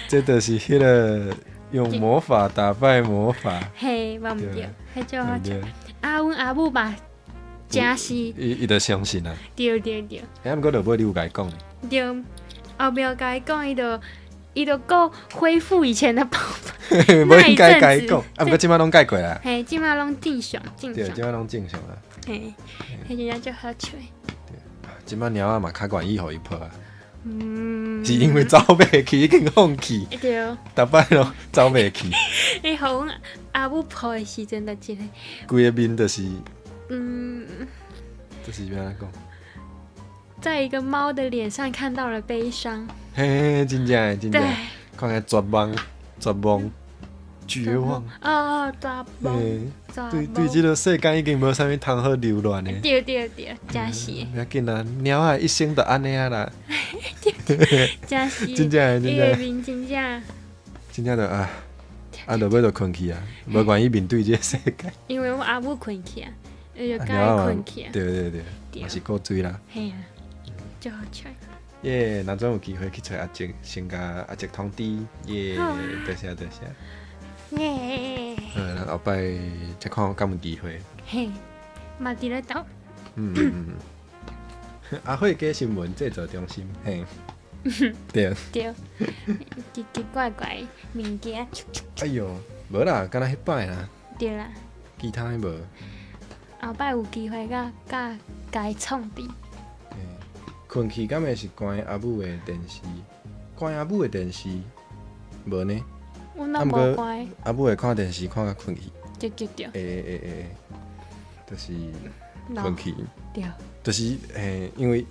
這就是彼個用魔法打敗魔法。嘿，無毋對，彼足好笑。啊，阮阿母嘛，誠是。伊就相信啊。對對對。欸，毋過落尾你有共伊講？對，後壁共伊講，伊就閣恢復以前的抱法。無應該共伊講，啊，毋過這擺攏改過啦。嘿，這擺攏正常，正常。對，這擺攏正常啊。嘿，彼真正足好笑。對，這擺貓仔嘛較願意予伊抱啊。嗯。是因為走袂去，已經放棄。對。逐擺攏走袂去。伊予阮阿母抱的時陣，就一個。規個面就是。就是欲按怎講？在一個貓的臉上看到了悲傷。嘿，真正的，真正，看起來絕望，絕望，絕望。哦，絕望。對對，這个世間已經無啥物通好留戀的。對對對，真是。袂要緊啦，貓仔一生就按呢啊啦。真是。真正的，真正的。伊的面真正。真正就啊，啊，落尾就睏去啊，無願意面對這个世界。因為我阿母睏去啊，伊就共伊睏去啊。對對對，嘛是古錐啦。嘿啊，足好笑。耶！若總有機會去揣阿叔，先共阿叔通知。耶！多謝多謝。耶！咱後擺再看敢有機會。嘿，嘛佇咧鬥。嗯。阿慧假新聞製作中心，嘿。對。對。奇奇怪怪物件。哎喲，無啦，敢若彼擺啦。對啦。其他的無。後擺有機會佮佮共伊創治。睏去敢會是關阿母的電視？關阿母的電視無呢？阮攏無關。阿母會看電視看甲睏去。對對對。會會會，就是睏去。對。就是嘿，因為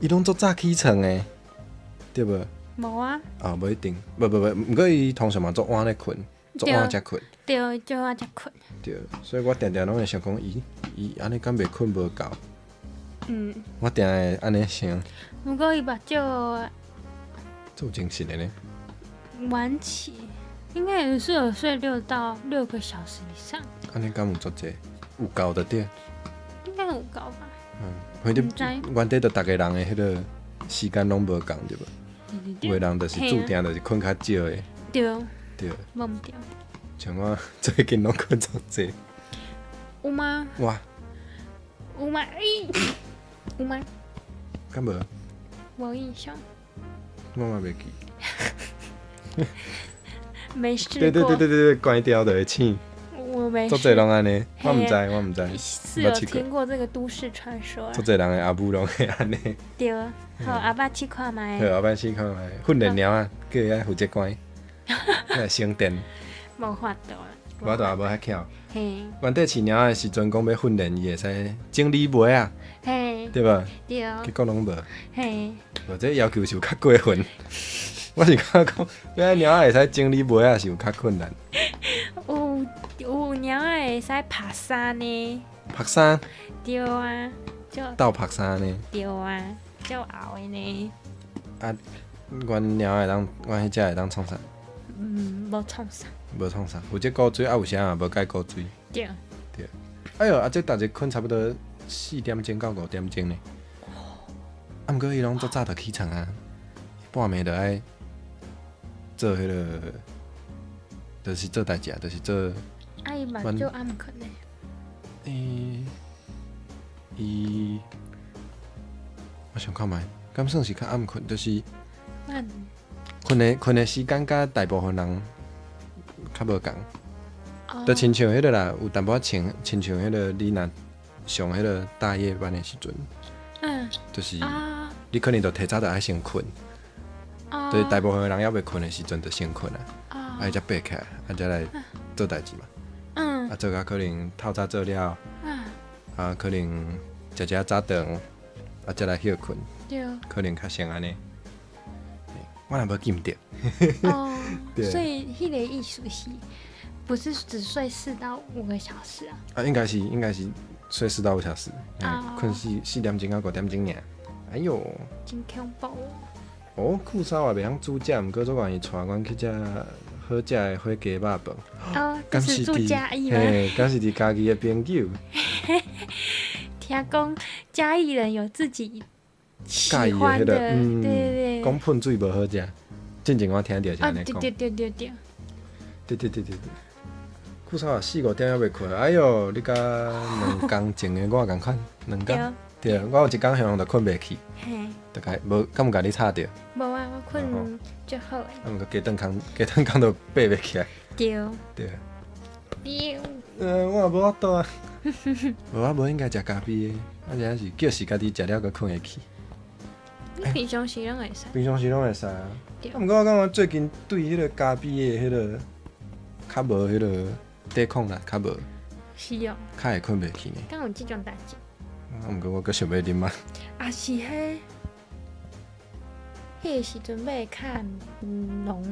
伊攏足早起床的，對無？無啊。哦，無一定，無無無，毋過伊通常嘛足晚咧睏，足晚才睏。對，足晚才睏。對，所以我定定攏會想講，伊伊按呢敢袂睏無夠？我定會按呢想。毋過伊目睭足有精神的呢。晚起，應該也是有睡6到6個小時以上。按呢敢有足濟？有夠就對。應該有夠吧。嗯，反正原底就逐个人的彼个時間攏無仝對無？有的人就是注定就是睏較少的。對。對。無毋對。像我最近攏睏足濟。有嗎？哇。有嗎？欸，有嗎？敢無？無印象。我嘛袂記。沒試過。對對對對對，關掉就會醒。我沒。足濟攏按呢，我毋知，我毋知。是有聽過這個都市傳說。足濟人的阿母攏會按呢。對，好，後擺試看覓。好，後擺試看覓。訓練貓仔，叫伊愛負責關，來省電。無法度啦。無法度也無遐巧。嘿。原底飼貓仔的時陣，講欲訓練伊會使整理襪仔。對無？對。結果攏無。嘿。無，這要求是有較過分。我是感覺講，欲貓仔會使整理襪仔是有較困難。有貓仔會使拍衫呢？曝衫？對啊，就鬥曝衫呢？對啊，足嗷的呢。啊，阮貓仔會當，阮彼隻會當創啥？嗯，無創啥。無創啥，負責顧水啊，有啥嘛無該顧水。對。對。哎喲，啊，這逐日睏差不多4點鐘到5點鐘呢。啊，毋過伊攏足早就起床啊，半暝就愛做彼个，就是做代誌啊，就是做。啊，伊目睭暗睏呢？欸，伊，我想看覓，敢算是較暗睏，就是睏的時間佮大部分人較無仝，就親像彼个啦，有淡薄仔像親像彼个你若上彼个大夜班的時陣，就是你可能就提早就愛先睏，就是大部分的人猶未睏的時陣就先睏啊，啊，才爬起來，啊，才來做代誌嘛，啊，做甲可能透早做了，啊，可能食食早頓，啊，才來歇睏，可能較先按呢。我若無記毋著。哦，所以彼個意思是，不是只睡4到5個小時啊？啊，應該是睡4到5小時，睏4點鐘到5點鐘爾。哎喲，真恐怖哦！庫莎也袂曉煮食，毋過足願意帶阮去食好食的火雞肉飯。哦，這是住嘉義嗎？嘿，敢是佇嘉義的朋友。聽講嘉義人有自己喜歡的，對對對。講噴水無好食，進前我聽著是按呢講。對對對對對。對對對對對。庫莎啊，四五點猶未睏，哎喲，你佮兩工前的我仝款，兩工。對，我有一工向就睏袂去，大概無，敢有共你吵著？無啊，我睏足好的。啊，毋過加頓工，加頓工就爬袂起來。對。對。對。我也無法度啊。無，我無應該食咖啡的，啊，這是叫是家己食了閣睏會去。你平常時攏會使？平常時攏會使啊。啊，毋過我感覺最近對彼個咖啡的彼個較無彼個抵抗力，較無。是哦。較會睏袂去呢。敢有這種代誌？啊，毋過我閣想欲啉啊。啊是彼，彼个時陣買較濃。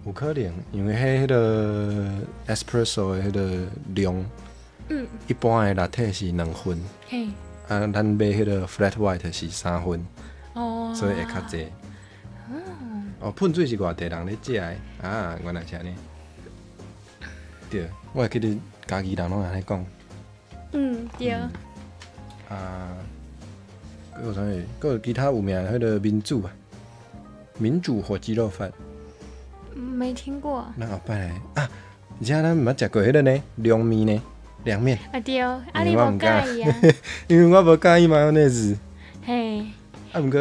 有可能，因為彼個 espresso 的彼個量，一般的 latte 是兩份，啊，咱買彼個 flat white 是三份，所以會較濟。哦，噴水是外地人咧食的，啊，原來是按呢。對，我會記得嘉義人攏按呢講。嗯，對。啊，閣有啥物？閣有其他有名的彼個民主啊，民主火雞肉飯。沒聽過。咱後擺來啊，而且咱毋捌食過彼個呢，涼麵呢，涼麵。啊對，啊你無佮意啊？因為我無佮意マヨネーズ。嘿。啊，毋過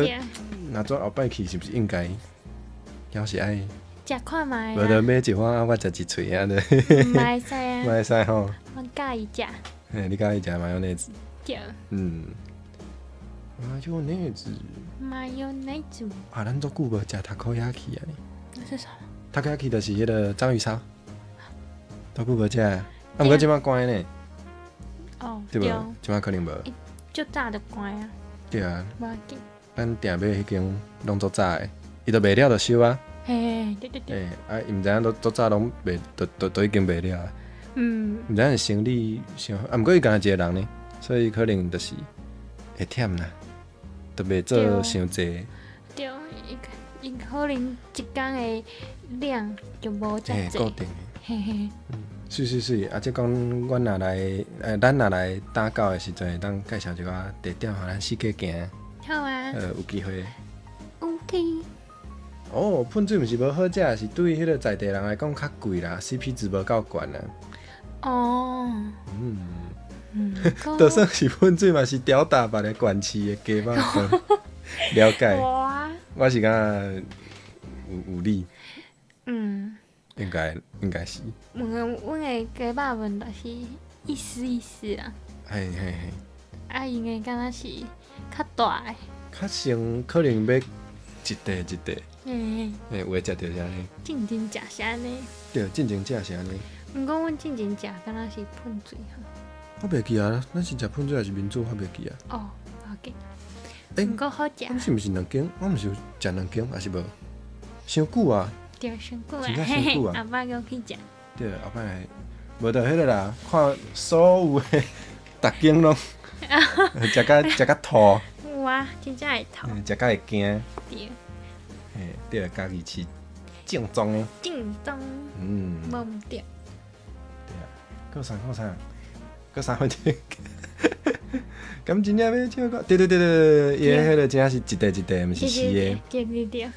若做後擺去，是毋是應該？猶是愛食看覓。無就買一碗，啊，我食一喙啊，就。嘛會使啊。嘛會使吼。我佮意食。嘿，你佮意食マヨネーズ？對。嗯。マヨネーズ。マヨネーズ。啊，咱足久無食 takoyaki 啊。那是啥？ takoyaki 就是彼個章魚燒，足久無食，啊，毋過這擺關呢。哦。對無？這擺可能無。足早就關啊。對啊。無要緊。咱訂買彼間攏足早的，伊都賣了就收啊。嘿，對對對。欸，啊，伊毋知影都足早攏賣，都都都已經賣了啊。毋知影是生理傷，啊，毋過伊干焦一個人呢，所以可能就是會忝啦，都袂做傷濟。對，伊可能一工的量就無遮濟。固定的。嘿嘿。嗯，是是是，啊，這講阮若來，咱若來打狗的時陣，會當介紹一寡地點，予咱四界行。好啊。有機會。 OK。哦，噴水毋是無好食，是對彼個在地人來講較貴啦，CP 值無夠懸啦。哦。嗯。就算是噴水嘛，是吊打別个縣市的雞肉飯。了解。我，我是感覺有有理，應該是。阮的雞肉飯就是意思意思啊，嘿嘿嘿，啊，𪜶的敢若是較大的。較先可能欲一塊一塊，嘿，有的食著是按呢。進前食是按呢。對，進前食是按呢。毋過阮進前食敢若是噴水吼。我袂記啊，咱是食噴水還是民主？我袂記啊。哦，無要緊。欸，毋過好食。阮是毋是兩間？我毋是有食兩間，還是無？傷久啊！對，傷久啊，真正傷久啊！後擺閣去食。對，後擺無就彼個啦，看所有的逐間攏食甲吐。有啊，真正會吐。食甲會驚。對。嘿，對，家己飼正宗的。正宗。無毋對。對啊，閣有啥？閣有啥？閣3分鐘。敢真正欲唱歌？對對對對對，伊的彼個真正是一塊一塊，毋是四个。對對對。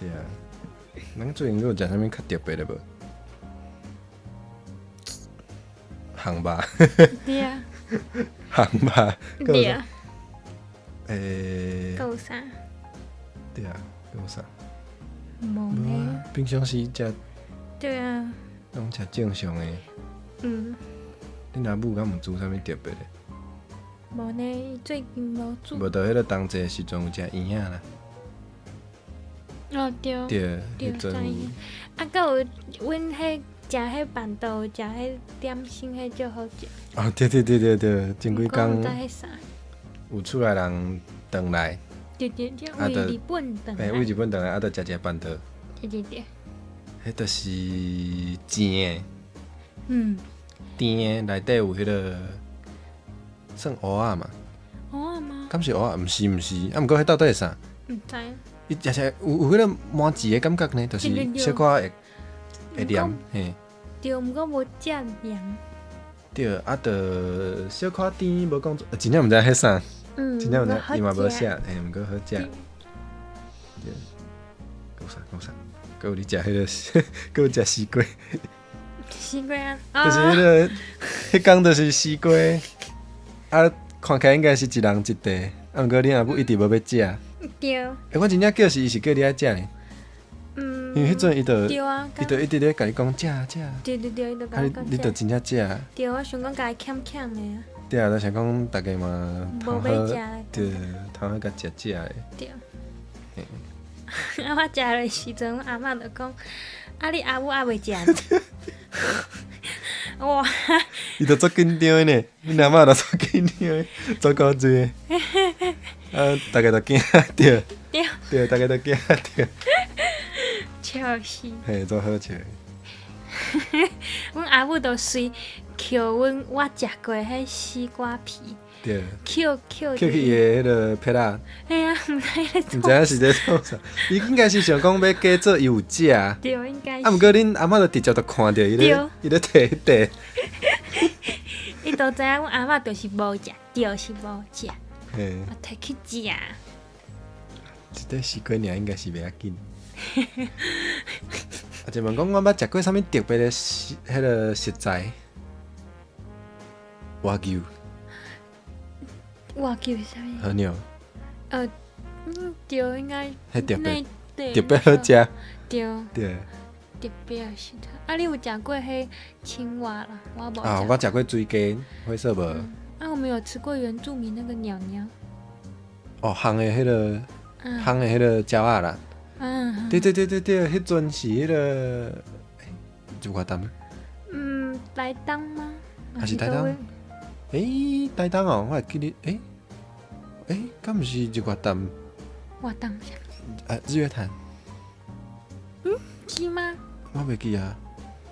對啊。咱最近閣有食啥物較特別的無？烘肉。對啊。烘肉。對啊。欸。閣有啥？對啊，閣有啥？無呢。平常時食。對啊。攏食正常的。恁阿母敢有煮啥物特別的？無呢，最近無煮。無就彼個冬節時陣有食圓仔啦。哦，對。對，對，彼陣知影。啊，閣有阮彼食彼辦桌，食彼點心，彼足好食。哦，對對對對對，前幾工毋知彼啥。有厝內人轉來。對對對，為日本轉來。嘿，為日本轉來，啊，就食食辦桌。對對對。彼就是甜的。甜的內底有彼個算芋仔嘛？芋仔嗎？敢是芋仔？毋是毋是，啊，毋過彼到底是啥？毋知。伊食起來有彼個麻糬的感覺呢，就是小可會會黏，嘿。對，毋過無遮黏。對，啊，著小可甜，無講真正毋知彼啥。真正毋知，伊嘛無寫，嘿，毋過好食。對。閣有啥？閣有啥？閣有你食彼個，閣有食絲瓜。絲瓜啊！就是彼個，彼工就是絲瓜，啊，看起來應該是一人一塊，啊，毋過恁阿母一直無欲食。對。欸，我真正叫是伊是叫你愛食呢。因為彼陣伊就，伊就一直咧共你講食食。對對對，伊就共我講。你就真正食。對，我想講共伊欠欠的啊。對啊，就想講逐家嘛，無欲食。對，通好共食食的。對。啊，我食落時陣，阮阿嬤就講：啊，你阿母猶未食呢？哇！伊就足緊張的呢，恁阿嬤就足緊張的，足古錐的。啊，逐家都驚著。對。對，逐家都驚著。笑死。嘿，足好笑。阮阿母就隨抾阮我食過彼絲瓜皮。對。抾抾。抾去伊的彼個撇仔。嘿啊，毋知咧毋知影是咧創啥，伊應該是想講欲假做伊有食。對，應該。啊，毋過恁阿嬤就直接就看著伊咧，伊咧提彼塊。伊就知影阮阿嬤就是無食，就是無食。嘿。我提去食。一塊絲瓜爾應該是袂要緊。啊，就問講我捌食過啥物特別的食，彼個食材？和牛。和牛是啥物？和牛。對，應該。彼特別，特別好食。對。對。特別食材，啊！你有食過彼青蛙啦？我無。啊，我食過水雞，火燒無。啊，我沒有吃過原住民那個鳥鳥。哦，烘的彼個，烘的彼個鳥仔啦。對對對對對，彼陣是彼個，就越南。台東嗎？還是台東？欸，台東哦，我會記得，欸，欸，敢毋是日月潭？活動啊，日月潭。是嗎？我袂記啊，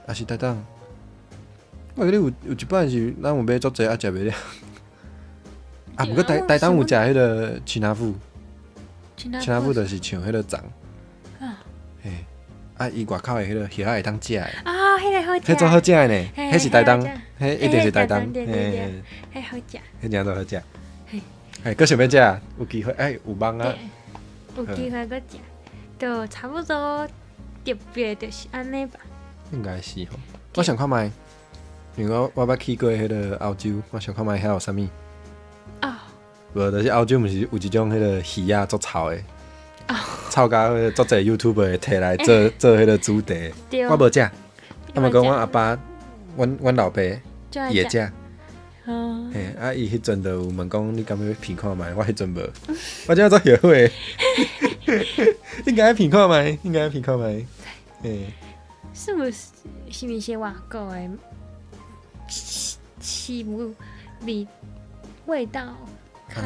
抑是台東。我記得有一擺是咱有買足濟啊，食袂了。啊，毋過台東有食彼個青仔脯，青仔脯就是像彼個粽。啊。嘿，啊，伊外口的彼個葉仔會當食的。啊，彼個好食。彼足好食的呢，彼是台東，彼一定是台東，嘿，彼好食。彼真足好食。嘿，閣想欲食，有機會哎，有網啊。有機會閣食，就差不多特別就是按呢吧。應該是吼，我想看覓，因為我捌去過彼個歐洲，我想看覓遐有啥物。哦，無，就是歐洲毋是有一種彼个魚仔足臭的，臭甲彼个足濟 YouTuber 會提來做做彼个主題。我無食，啊，毋過阮阿爸、阮老爸伊會食。嘿，啊，伊彼陣就有問講你敢欲品看覓？我彼陣無，我這足後悔。應該品看覓，應該品看覓。嘿，是毋是是毋是外國的食物味味道較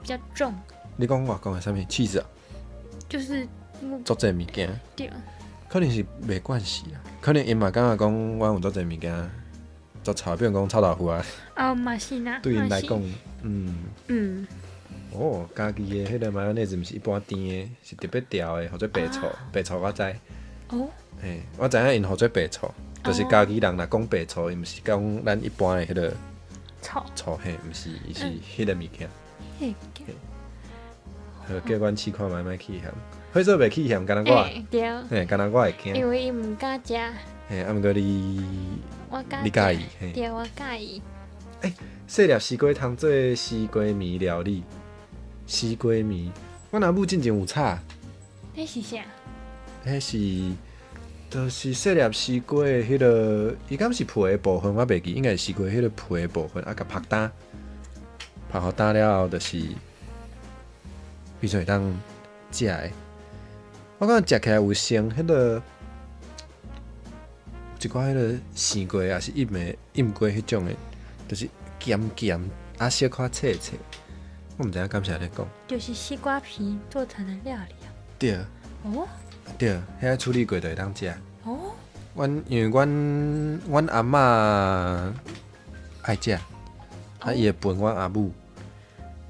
比較重？你講外國的啥物起司啊？就是足濟物件。對。可能是袂慣勢啊，可能𪜶嘛感覺講阮有足濟物件足臭，比如講臭豆腐啊。哦，嘛是啦。對𪜶來講，嗯。哦，家己的彼個マヨネーズ毋是一般甜的，是特別調的，號做白醋，白醋我知。嘿，我知影𪜶號做白醋，就是家己人若講白醋，伊毋是講咱一般的彼個醋。醋嘿，毋是，伊是彼个物件。彼个物件。好，叫阮試看覓，莫起嫌。彼做袂起嫌，干焦我。對。嘿，干焦我會驚。因為伊毋敢食。嘿，啊，毋過你，我你佮意？嘿。對，我佮意。欸，細粒西瓜通做西瓜糜料理。西瓜糜，阮阿母進前有炒。彼是啥？彼是，就是細粒西瓜的彼个，伊敢是皮的部分，我袂記，應該是西瓜彼个皮的部分，啊，共曝乾，曝予乾了後，就是變做會當食的。我感覺食起來有像彼个一寡彼个生過抑是醃的醃過彼種的，就是鹹鹹啊，小可脆脆。我毋知影敢是按呢講。就是西瓜皮做成的料理啊。對。哦。對，遐處理過就會當食。哦。阮因為阮阿嬤愛食，啊伊會分阮阿母，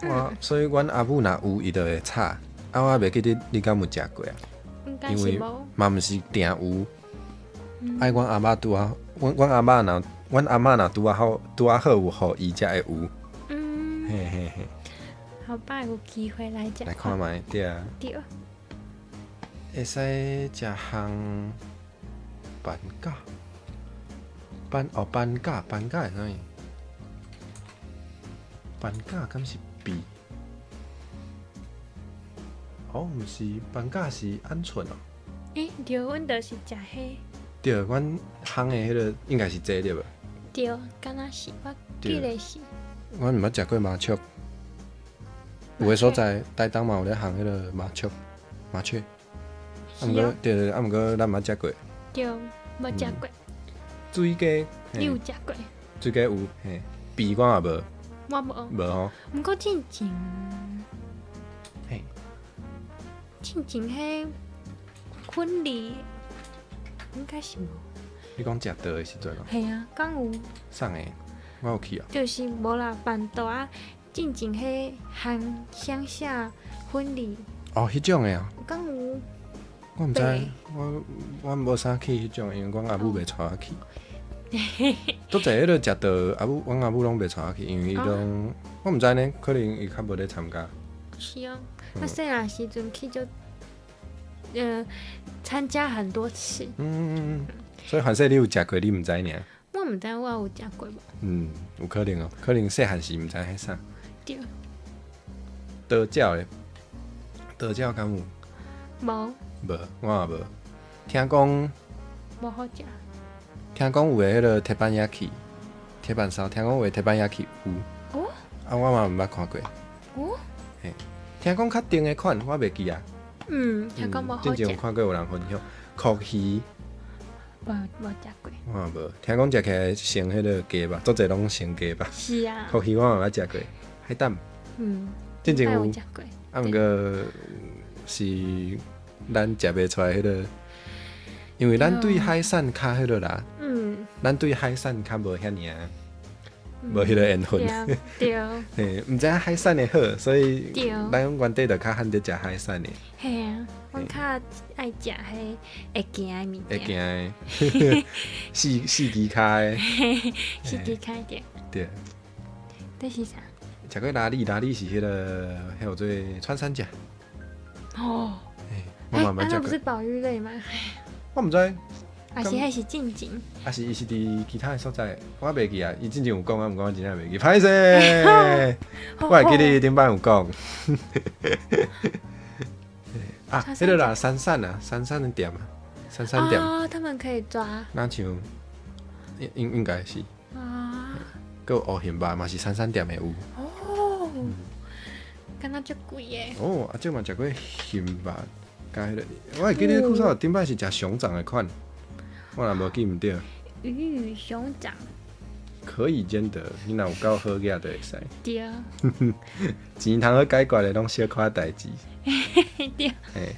我所以阮阿母若有伊就會炒，啊我袂記得你敢有食過啊？應該是無。嘛毋是定有，愛阮阿嬤拄仔，阮阿嬤若拄仔好有予伊才會有。嘿嘿嘿。後擺有機會來食。來看覓，對啊。對。會使食烘番茄，番哦番茄，番茄是啥物？番茄敢是鱉？哦，毋是，番茄是鵪鶉哦。欸，對，阮就是食彼。對，阮烘的彼个應該是這對無？對，敢若是，我記得是。阮毋捌食過麻雀，有的所在台東嘛有咧烘彼个麻雀，麻雀。啊，毋過對，啊，毋過咱毋捌食過。對，無食過。水雞，你有食過？水雞有，嘿，鱉我嘛無。我無。無吼。毋過進前，嘿，進前彼婚禮應該是無。你講食桌的時陣哦？嘿啊，敢有？送的，我有去啊。就是無啦，辦桌啊，進前彼烘鄉下婚禮。哦，彼種的啊。敢有？我毋知，我無啥去彼種，因為阮阿母袂帶我去。足濟彼个食桌，阿母阮阿母攏袂帶我去，因為伊攏我毋知呢，可能伊較無咧參加。是哦，我細漢時陣去就，參加很多次。嗯，所以凡勢你有食過，你毋知爾。我毋知我有食過無。嗯，有可能哦，可能細漢時毋知彼啥。對。刀鳥咧，刀鳥敢有？無。無，我也無。聽講。無好食。聽講有的彼个鐵板焼き，鐵板燒，聽講有的鐵板焼き有。哦。啊，我嘛毋捌看過。哦。嘿，聽講較甜的款，我袂記啊。嗯，聽講無好食。之前有看過有人分享，蛞蝓。無無食過。我嘛無，聽講食起來像彼个雞肉，足濟攏像雞肉。是啊。蛞蝓我嘛捌食過，海膽。之前有。食過。啊，毋過是咱食袂出來彼个，因為咱對海產較彼个啦。咱對海產較無遐爾啊，無彼个緣分。對。嘿，毋知影海產的好，所以咱原底就較罕得食海產的。嘿啊，阮較愛食彼會行的物件。會行的，四支跤的。四支跤對。對。這是啥？食過拉里，拉里是彼个，彼號做穿山甲。哦。我嘛捌食過。那不是保育類嗎？我毋知。還是彼是進前？抑是伊是佇其他的所在，我袂記啊。伊之前有講啊，毋過我真正袂記。歹勢，我會記得頂擺有講。啊，彼个啦，山產啊，山產的店啊，山產店。哦，他們可以抓。若像應應應該是。啊。閣有烏杏肉嘛是山產店的有。哦。敢若足貴的。哦，阿叔嘛食過杏肉，佮彼个，我會記得酷嫂頂擺是食熊掌的款，我若無記毋著。魚與熊掌。可以兼得，你若有夠好額就會使。對。錢通好解決的攏小可代誌。對。嘿。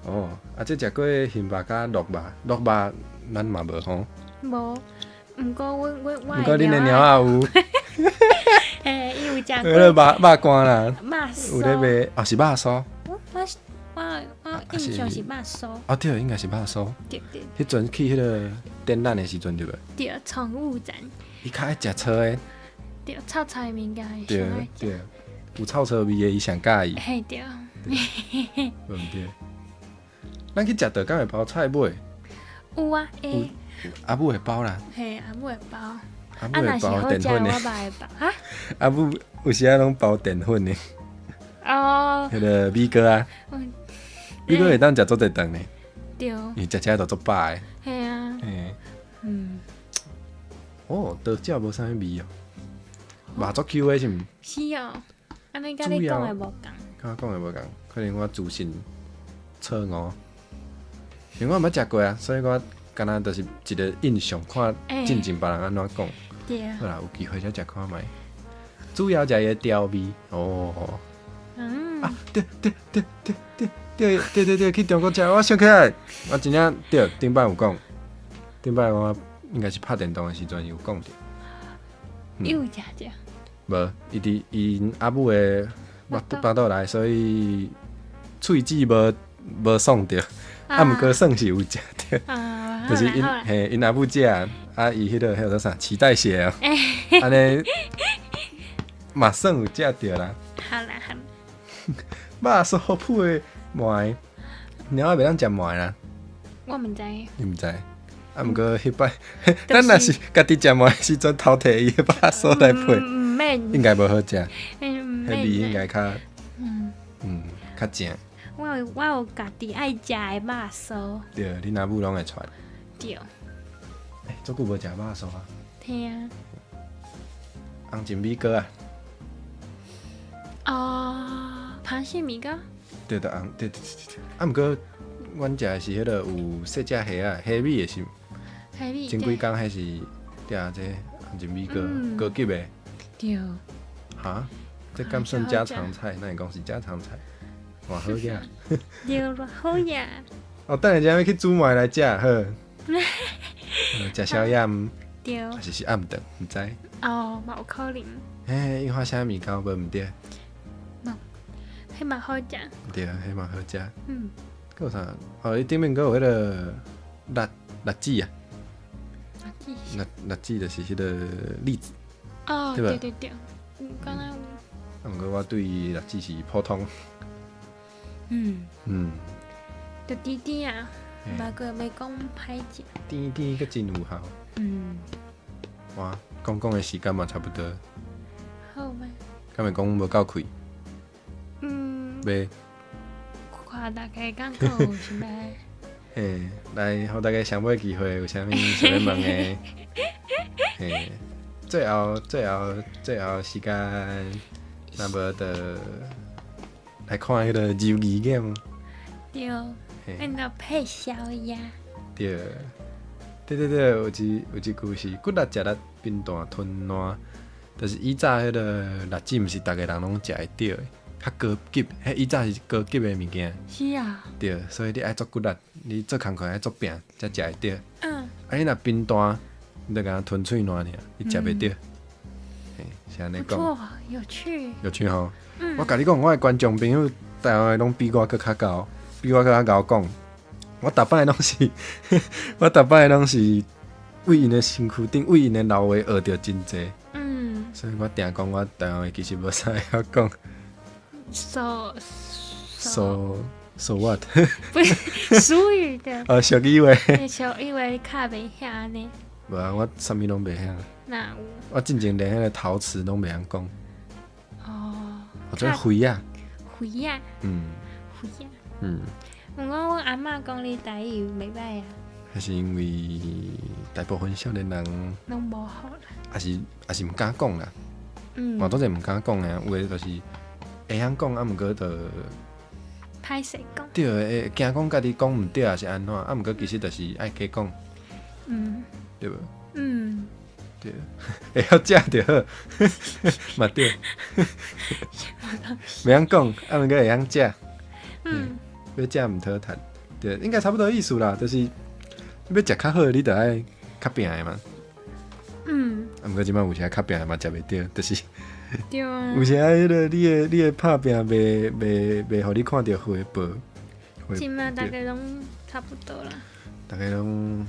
哦，啊，這食過杏肉佮鹿肉，鹿肉咱嘛無吼。無，毋過阮阮我毋過恁的貓仔有。嘿，伊有食過。彼个肉肉乾啦。肉有咧賣，哦是肉酥。我我我印象是肉酥。哦對，應該是肉酥。對對。彼陣去彼个展覽的時陣對無？對，寵物展。伊較愛食臭的。對，臭臭的物件伊對上愛食。對，有臭臭味的伊上佮意。嘿對。無毋對。咱去食著敢會包菜尾？有啊，會。阿母會包啦。嘿，阿母會包。阿母會包澱粉的。我嘛會包。哈？阿母有時仔攏包澱粉的。哦。彼个米糕啊。米糕會當食足濟頓呢。對。因為食起來就足飽的。嘿啊。嘿。哦，刀鳥無啥物味哦，肉足 Q 的是毋？是哦，按呢佮你講的無仝。佮我講的無仝，可能我資訊錯誤。因為我毋捌食過啊，所以我敢若就是一個印象，看進前別人按怎講。對。好啦，有機會再食看覓。主要食伊的調味哦。啊，對對對對對對對對對，去中國食，我想起來，我真正對頂擺有講，頂擺我應該是拍電動的時陣有講著。伊有食著？無，伊佇𪜶阿母的腹腹肚內，所以喙齒無無爽著，啊，毋過算是有食著，就是𪜶嘿𪜶阿母食，啊，伊彼个彼個叫啥臍帶血哦，按呢嘛算有食著啦。好啦好啦。肉酥配糜，貓仔袂當食糜啦。我毋知。你毋知？啊，毋過彼擺，咱若是家己食糜的時陣，偷提伊的肉酥來配，毋免。應該無好食。彼味應該較，較正。我有家己愛食的肉酥。對，恁阿母攏會傳。對。欸，足久無食肉酥啊。嘿啊。紅蟳米糕啊。哦，螃蟹米糕。對對紅，對對對對。啊，毋過，阮食的是彼个有細隻蝦仔，蝦米的是。蝦米。前幾工彼是，對啊，這紅蟳米糕，高級的。對。哈？這敢算家常菜？哪會講是家常菜？偌好食。對，偌好食。哦，等下才欲去煮糜來食，好。食宵夜毋？對。抑是是暗頓，毋知。哦，嘛有可能。嘿，櫻花蝦米糕無毋對。彼嘛好食。對，彼嘛好食。閣有啥？哦，伊頂面閣有彼个栗栗子啊。栗子。栗栗子就是彼个栗子。哦，對對對，敢若有。啊，毋過我對栗子是普通。就甜甜啊，嘛閣袂講歹食。甜甜閣真有效。哇，講講的時間嘛差不多。好咩？敢會講無夠氣？袂。看大家感覺有啥物？嘿，來，予大家上尾機會有啥物想欲問的？嘿，最後、最後、最後時間，若無就來看彼个柔儀 game。對，咱就配宵夜。對，對對對，有一句是骨力食力，貧惰吞爛，就是以早彼个栗子，毋是逐个人攏食會著的，較高級，彼以早是高級的物件。是啊。對，所以你愛足骨力，你做工課愛足拚，才食會著。啊，你若貧惰，你就敢吞喙瀾爾，你食袂著。嘿，是按呢講。不錯，有趣。有趣吼。我共你講，我的觀眾朋友台灣的攏比我閣較𠢕，比我閣較𠢕講。我逐擺攏是，我逐擺攏是為𪜶的身軀頂，為𪜶的老話學著真濟。所以我定講我台灣話其實無啥會曉講。蘇蘇 So what？不是俗語的。哦，俗語話。俗語話較袂曉按呢。無啊，我啥物攏袂曉。哪有？我進前連彼个陶瓷攏袂曉講。哦。或者花仔。花仔。花仔。毋過阮阿嬤講你台語袂䆀啊。彼是因為大部分少年人攏無好啦。抑是毋敢講啦。嘛當然毋敢講的，有的就是會曉講，啊毋過就歹勢講。對，會驚講家己講毋對，抑是按怎？啊毋過其實就是愛加講。對無？嗯。對，會曉食就好，嘛對。袂曉講，啊毋過會曉食。欲食毋討趁，對，應該差不多意思啦，就是欲食較好，你著愛較拚的嘛。啊，毋過這擺有時較拚的嘛食袂著，就是。對啊。有時啊，彼个你的拍拚袂予你看著回報。這擺逐家攏差不多啦。逐家攏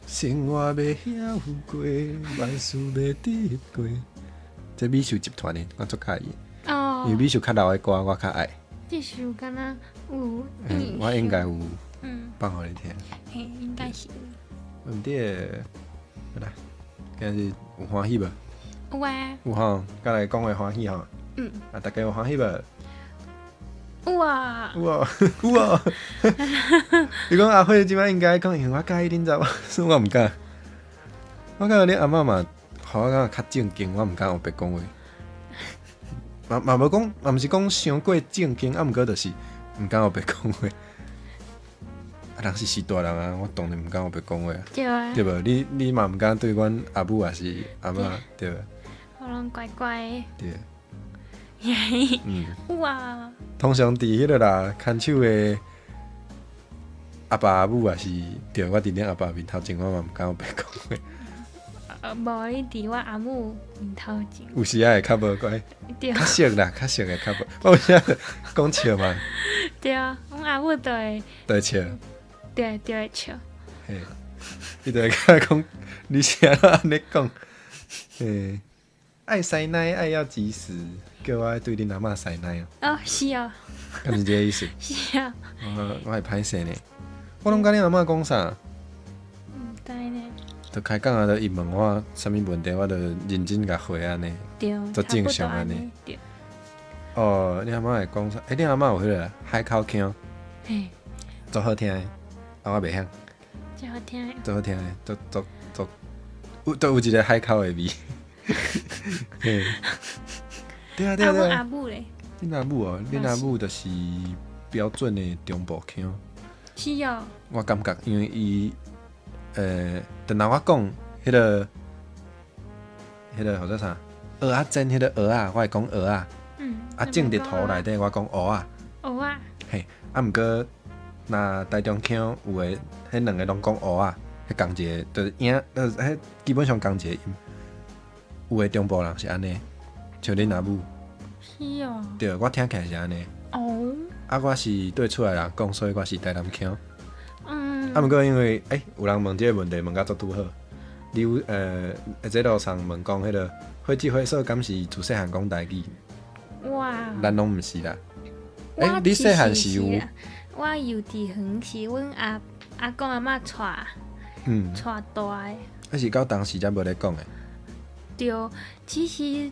生活欲遐有過，萬事欲得過。這美秀集團的，我足佮意。哦。因為美秀較老的歌，我較愛。這首敢若有。我應該有。放予你聽。嘿，應該是有。毋對，好啦，今日有歡喜無？有啊。有吼，佮來講話歡喜吼。嗯。啊，逐家有歡喜無？有啊。有啊，有啊。你講阿慧這擺應該講，因為我佮意恁查某，所以我毋敢。我感覺恁阿嬤嘛，予我感覺較正經，我毋敢烏白講話。嘛嘛無講，嘛毋是講傷過正經，啊，毋過就是毋敢烏白講話。啊，人是大人啊，我當然毋敢烏白講話啊。對啊。對無？你嘛毋敢對阮阿母抑是阿嬤，對無？我攏乖乖。對。有啊。通常佇彼个啦，牽手的阿爸阿母也是，對，我佇恁阿爸面頭前，我嘛毋敢烏白講話。無，你佇我阿母面頭前。有時仔會較無乖，對。較熟啦，較熟會較無。我有時講笑嘛。對啊，阮阿母就會。就會笑。對，就會笑。嘿，伊就會共我講，你是按怎按呢講？嘿，愛師奶愛要及時，叫我對恁阿嬤師奶啊。哦，是哦。敢是這个意思？是啊。我會歹勢呢，我攏佮恁阿嬤講啥？毋知呢。就開講啊，就伊問我啥物問題，我就認真共回按呢。對，足正常按呢。對。哦，你阿嬤會講啥？欸，恁阿嬤有彼个海口腔？嘿。足好聽的，啊，我袂曉。足好聽的。足好聽的，足足足，有都有一个海口的味。嘿。對啊對啊對啊。阿母咧？恁阿母哦，恁阿母就是標準的中部腔。是哦。我感覺，因為伊，等下我講彼个，彼个號做啥？蚵仔煎彼个蚵仔，我會講蚵仔。啊，種佇土內底，我講芋仔。芋仔。嘿，啊，毋過若台中腔有的，彼兩个攏講芋仔，彼仝一个，就是音，彼基本上仝一個音。有的中部人是按呢，像恁阿母。是哦。對，我聽起來是按呢。哦。啊，我是對厝內人講，所以我是台南腔。啊，毋過因為，欸，有人問這个問題，問甲足拄好。你有這路上問講彼个火雞火燒，敢是自細漢講台語？哇！咱攏毋是啦。欸，你細漢是有？我幼稚園是阮阿公阿嬤帶，帶大的。啊是到當時才無咧講的。對，其實，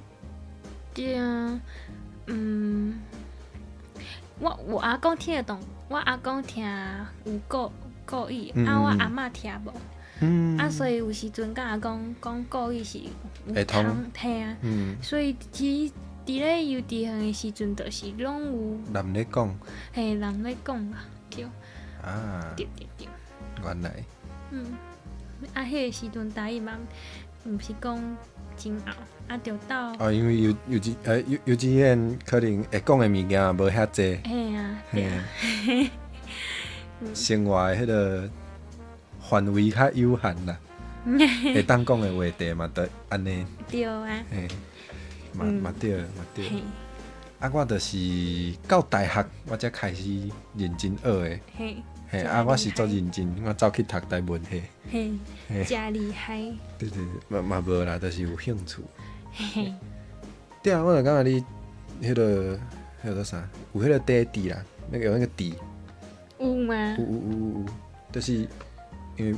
對，我阿公聽得懂，我阿公聽有國語，啊，我阿嬤聽無。啊，所以有時陣佮阿公講國語是有通聽，啊，所以其實佇咧幼稚園的時陣，就是攏有人咧講，嘿，人咧講啦，對。啊，對對對。原來。啊，彼个時陣台語嘛，毋是講真𠢕，啊，著到。哦，因為幼稚園可能會講的物件無遐濟。嘿啊，對啊。生活的彼个範圍較有限啦，會當講的話題嘛，著按呢。對啊。嘿，嘛嘛對嘛對。啊，我就是到大學我才開始認真學的。嘿，啊，我是足認真，我走去讀台文系。嘿，誠厲害。對對，嘛嘛無啦，就是有興趣。嘿。對啊，我就感覺你彼个彼个啥，有彼个底底啦。那個有那個底。有嗎？有有有有有，就是因為，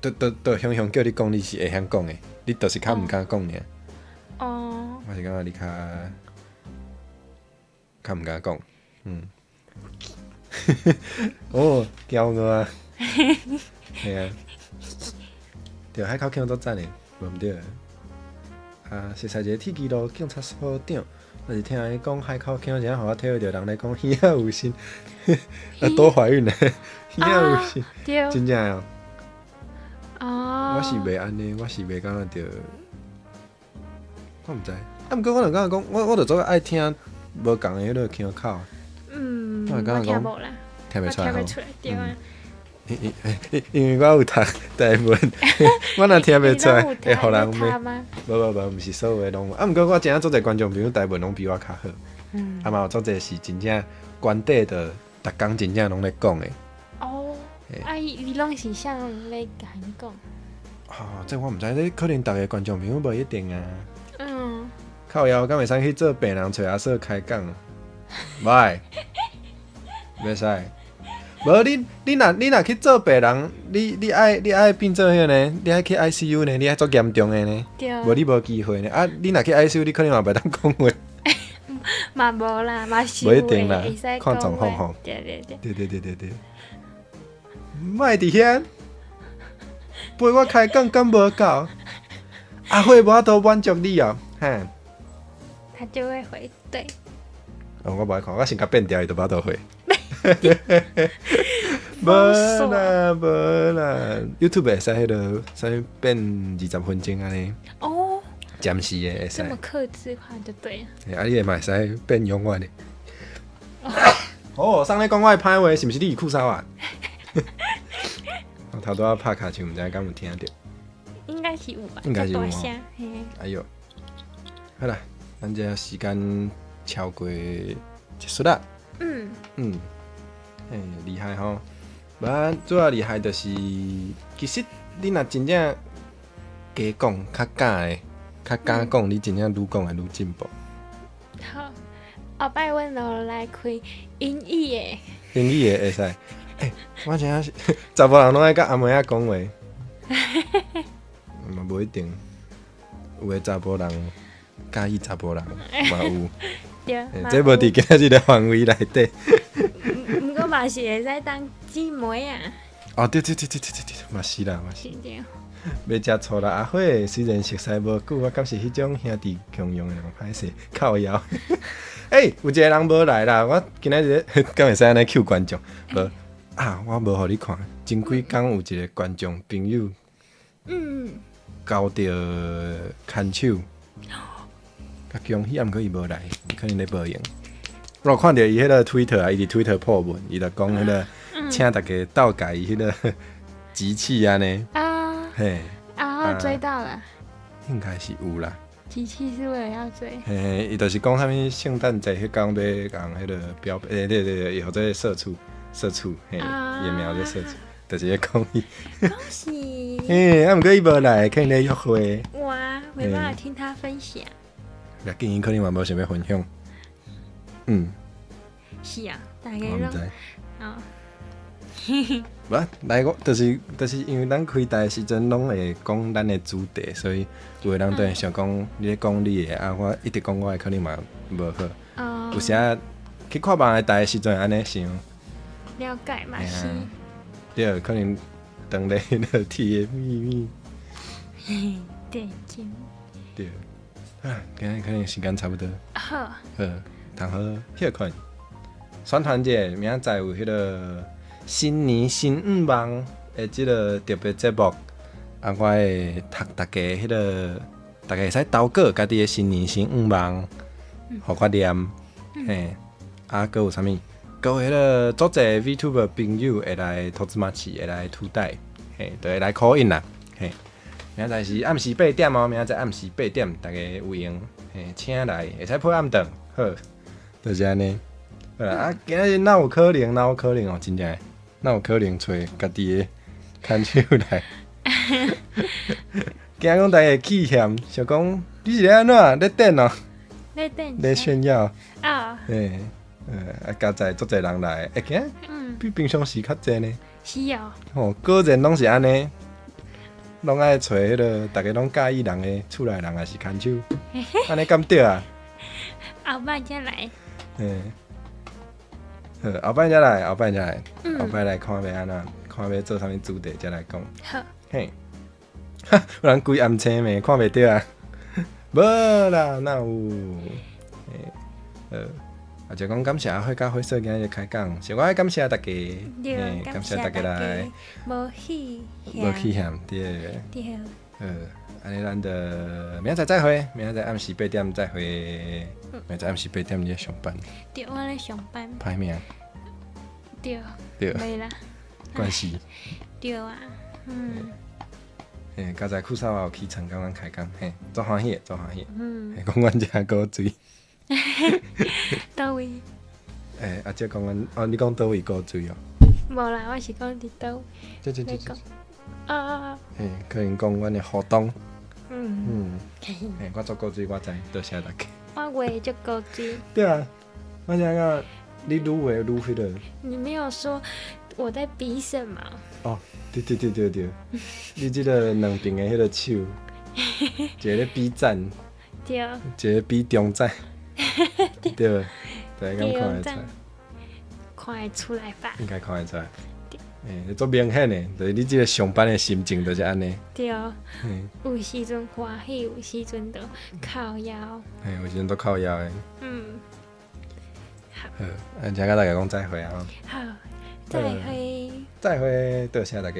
都都都雄雄叫你講，你是會曉講的，你就是較毋敢講爾。哦。我是感覺你較較毋敢講，嗯。哦，驕傲啊！嘿啊，對，海口腔足讚的，無毋對。啊，熟似一个鐵支路警察所長，若是聽伊講海口腔，真正予我體會著人咧講耳仔有神，啊，多懷孕咧，耳仔有神，真正哦。哦。我是袂按呢，我是袂感覺著，我毋知。啊，毋過我就感覺講，我就足愛聽無仝的彼个腔口。嗯，我感覺講聽無啦，聽袂出來聽袂出來，對啊。因為我有讀台文，我若聽袂出來，會予人罵。無無無，毋是所有的攏有。啊，毋過我知影足濟觀眾朋友台文攏比我較好。啊嘛有足濟是真正關底的，逐工真正攏咧講的。哦，啊，伊攏是啥人咧共伊講？哦，這我毋知，這可能逐个觀眾朋友無一定啊。靠腰，敢會使去做病人揣阿嫂開講？袂，袂使。無你，你若去做病人，你愛變做彼个呢？你愛去 ICU 呢？你愛足嚴重的呢？對。無你無機會呢？啊，你若去 ICU，你可能嘛袂當講話。嘛無啦，嘛是無一定啦，會使看狀況吼。對對對。對對對對對。莫佇遐，陪我開講敢無夠？阿慧無法度滿足你哦，嘿。他就會回對。哦，我無愛看，我先共變掉，伊就無法度回。無啦無啦，YouTube 會使彼个啥物變20分鐘按呢？哦。暫時的會使。這麼客製化就對了。啊，你嘛會使變永遠的。哦，上咧講我的歹話，是毋是你是褲梢啊？我頭拄仔拍跤手，毋知敢有聽著。應該是有吧。應該是有大聲。哎喲，好啦，咱這時間超過結束啦。嗯。欸，厲害吼！無主要厲害就是，其實你若真正加講，較敢的，較敢講，你真正愈講會愈進步。好，後擺阮就來開英語的。英語的會使。欸，我知影是查埔人攏愛佮阿妹仔講話。嘛無一定，有的查埔人佮意查埔人嘛有。對。這無佇今仔日的範圍內底。毋過嘛是會使當姊妹啊。哦，對對對對對對對，嘛是啦，嘛是。對。袂食醋啦，阿花雖然熟似無久，我敢是彼種兄弟共用的人，歹勢靠腰。欸，有一個人無來啦，我今仔日敢會使按呢 cue 觀眾？無啊，我無予你看，前幾工有一個觀眾朋友，交著牽手，較恭喜，啊，毋過伊無來，可能咧無閒。我有看著伊彼个 Twitter 啊，伊佇 Twitter 破文，伊就講彼个請大家鬥共伊彼个集氣按呢。啊。嘿。啊，追到了。應該是有啦。集氣是為了要追。嘿，伊就是講啥物聖誕節彼工欲共彼个表白，欸，對對對，或者社畜社畜，嘿，疫苗咧社畜，就是咧講伊。恭喜。嘿，啊，毋過伊無來，可能咧約會。哇，沒辦法聽他分享。袂要緊，伊可能嘛無想欲分享。嗯。是啊，大家攏。哦。無，來我就是因為咱開台的時陣攏會講咱的主題，所以有的人就會想講你咧講你的，啊，我一直講我的可能嘛無好。有時啊去看別人的台的時陣按呢想。了解嘛是。對，可能當咧彼个鐵的秘密。對，真。對。啊，今日可能時間差不多。好。好，通好歇睏。宣傳者，明仔載有彼个新年新願望的這个特別節目，啊，我會讀大家彼个，大家會使投稿家己的新年新願望，予我念，嘿，啊，閣有啥物？閣有彼个足濟 VTuber 朋友會來兔子馬市，會來吐帶，嘿，就會來 call in 啦，嘿。明仔載是暗時八點哦，明仔載暗時八點，大家有閒，嘿，請來，會使陪暗頓，好，就是按呢。好啦，啊，今仔日哪有可能？哪有可能哦？真正的，哪有可能揣家己的牽手來？驚講大家會氣嫌，想講你是咧按怎咧等哦？咧等。咧炫耀。啊。嘿。啊，佳哉足濟人來，會驚比平常時較濟呢。是哦。吼，果然攏是按呢，攏愛揣彼个，逐家攏佮意人的厝內人，抑是牽手，按呢敢對啊？後擺才來。嘿，好，後擺才來，後擺才來，後擺來看欲按怎，看欲做啥物主題，才來講。好。嘿，哈，有人規暗青暝看袂著啊？無啦，哪有？嘿，好，啊就講感謝阿花佮火嫂今日開講，是我愛感謝大家，對，感謝大家來，無去無去嫌，對，對。好，按呢咱就明仔載再會，明仔載暗時八點再會，明仔載暗時八點你咧上班？對，我咧上班。歹命。對。對。袂啦。關係。對啊，嗯。嘿，剛才酷嫂也有起床共阮開講，嘿，足歡喜的，足歡喜。講阮遮古錐。佗位？欸，阿姐講阮，哦，你講佗位古錐哦？無啦，我是講佇佗。對對對對。啊。嘿，可能講阮的活動。嗯。嘿，我做古錐，我知，多謝大家。我畫足古錐。對啊，我想講你愈畫愈彼个。你沒有說我在比什麼？哦，對對對對對，你這个兩邊的彼个手，一个咧比讚，一個比中讚，對，對，敢看會出來？看會出來吧？應該看會出來。欸，足明顯的，就是你這个上班的心情就是按呢。對，有時陣歡喜，有時陣就靠腰。嘿，有時陣都靠腰的。好。好，咱請佮大家講再會啊！好，再會。再會，多謝大家，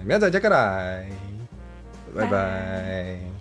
明仔載再閣來，拜拜。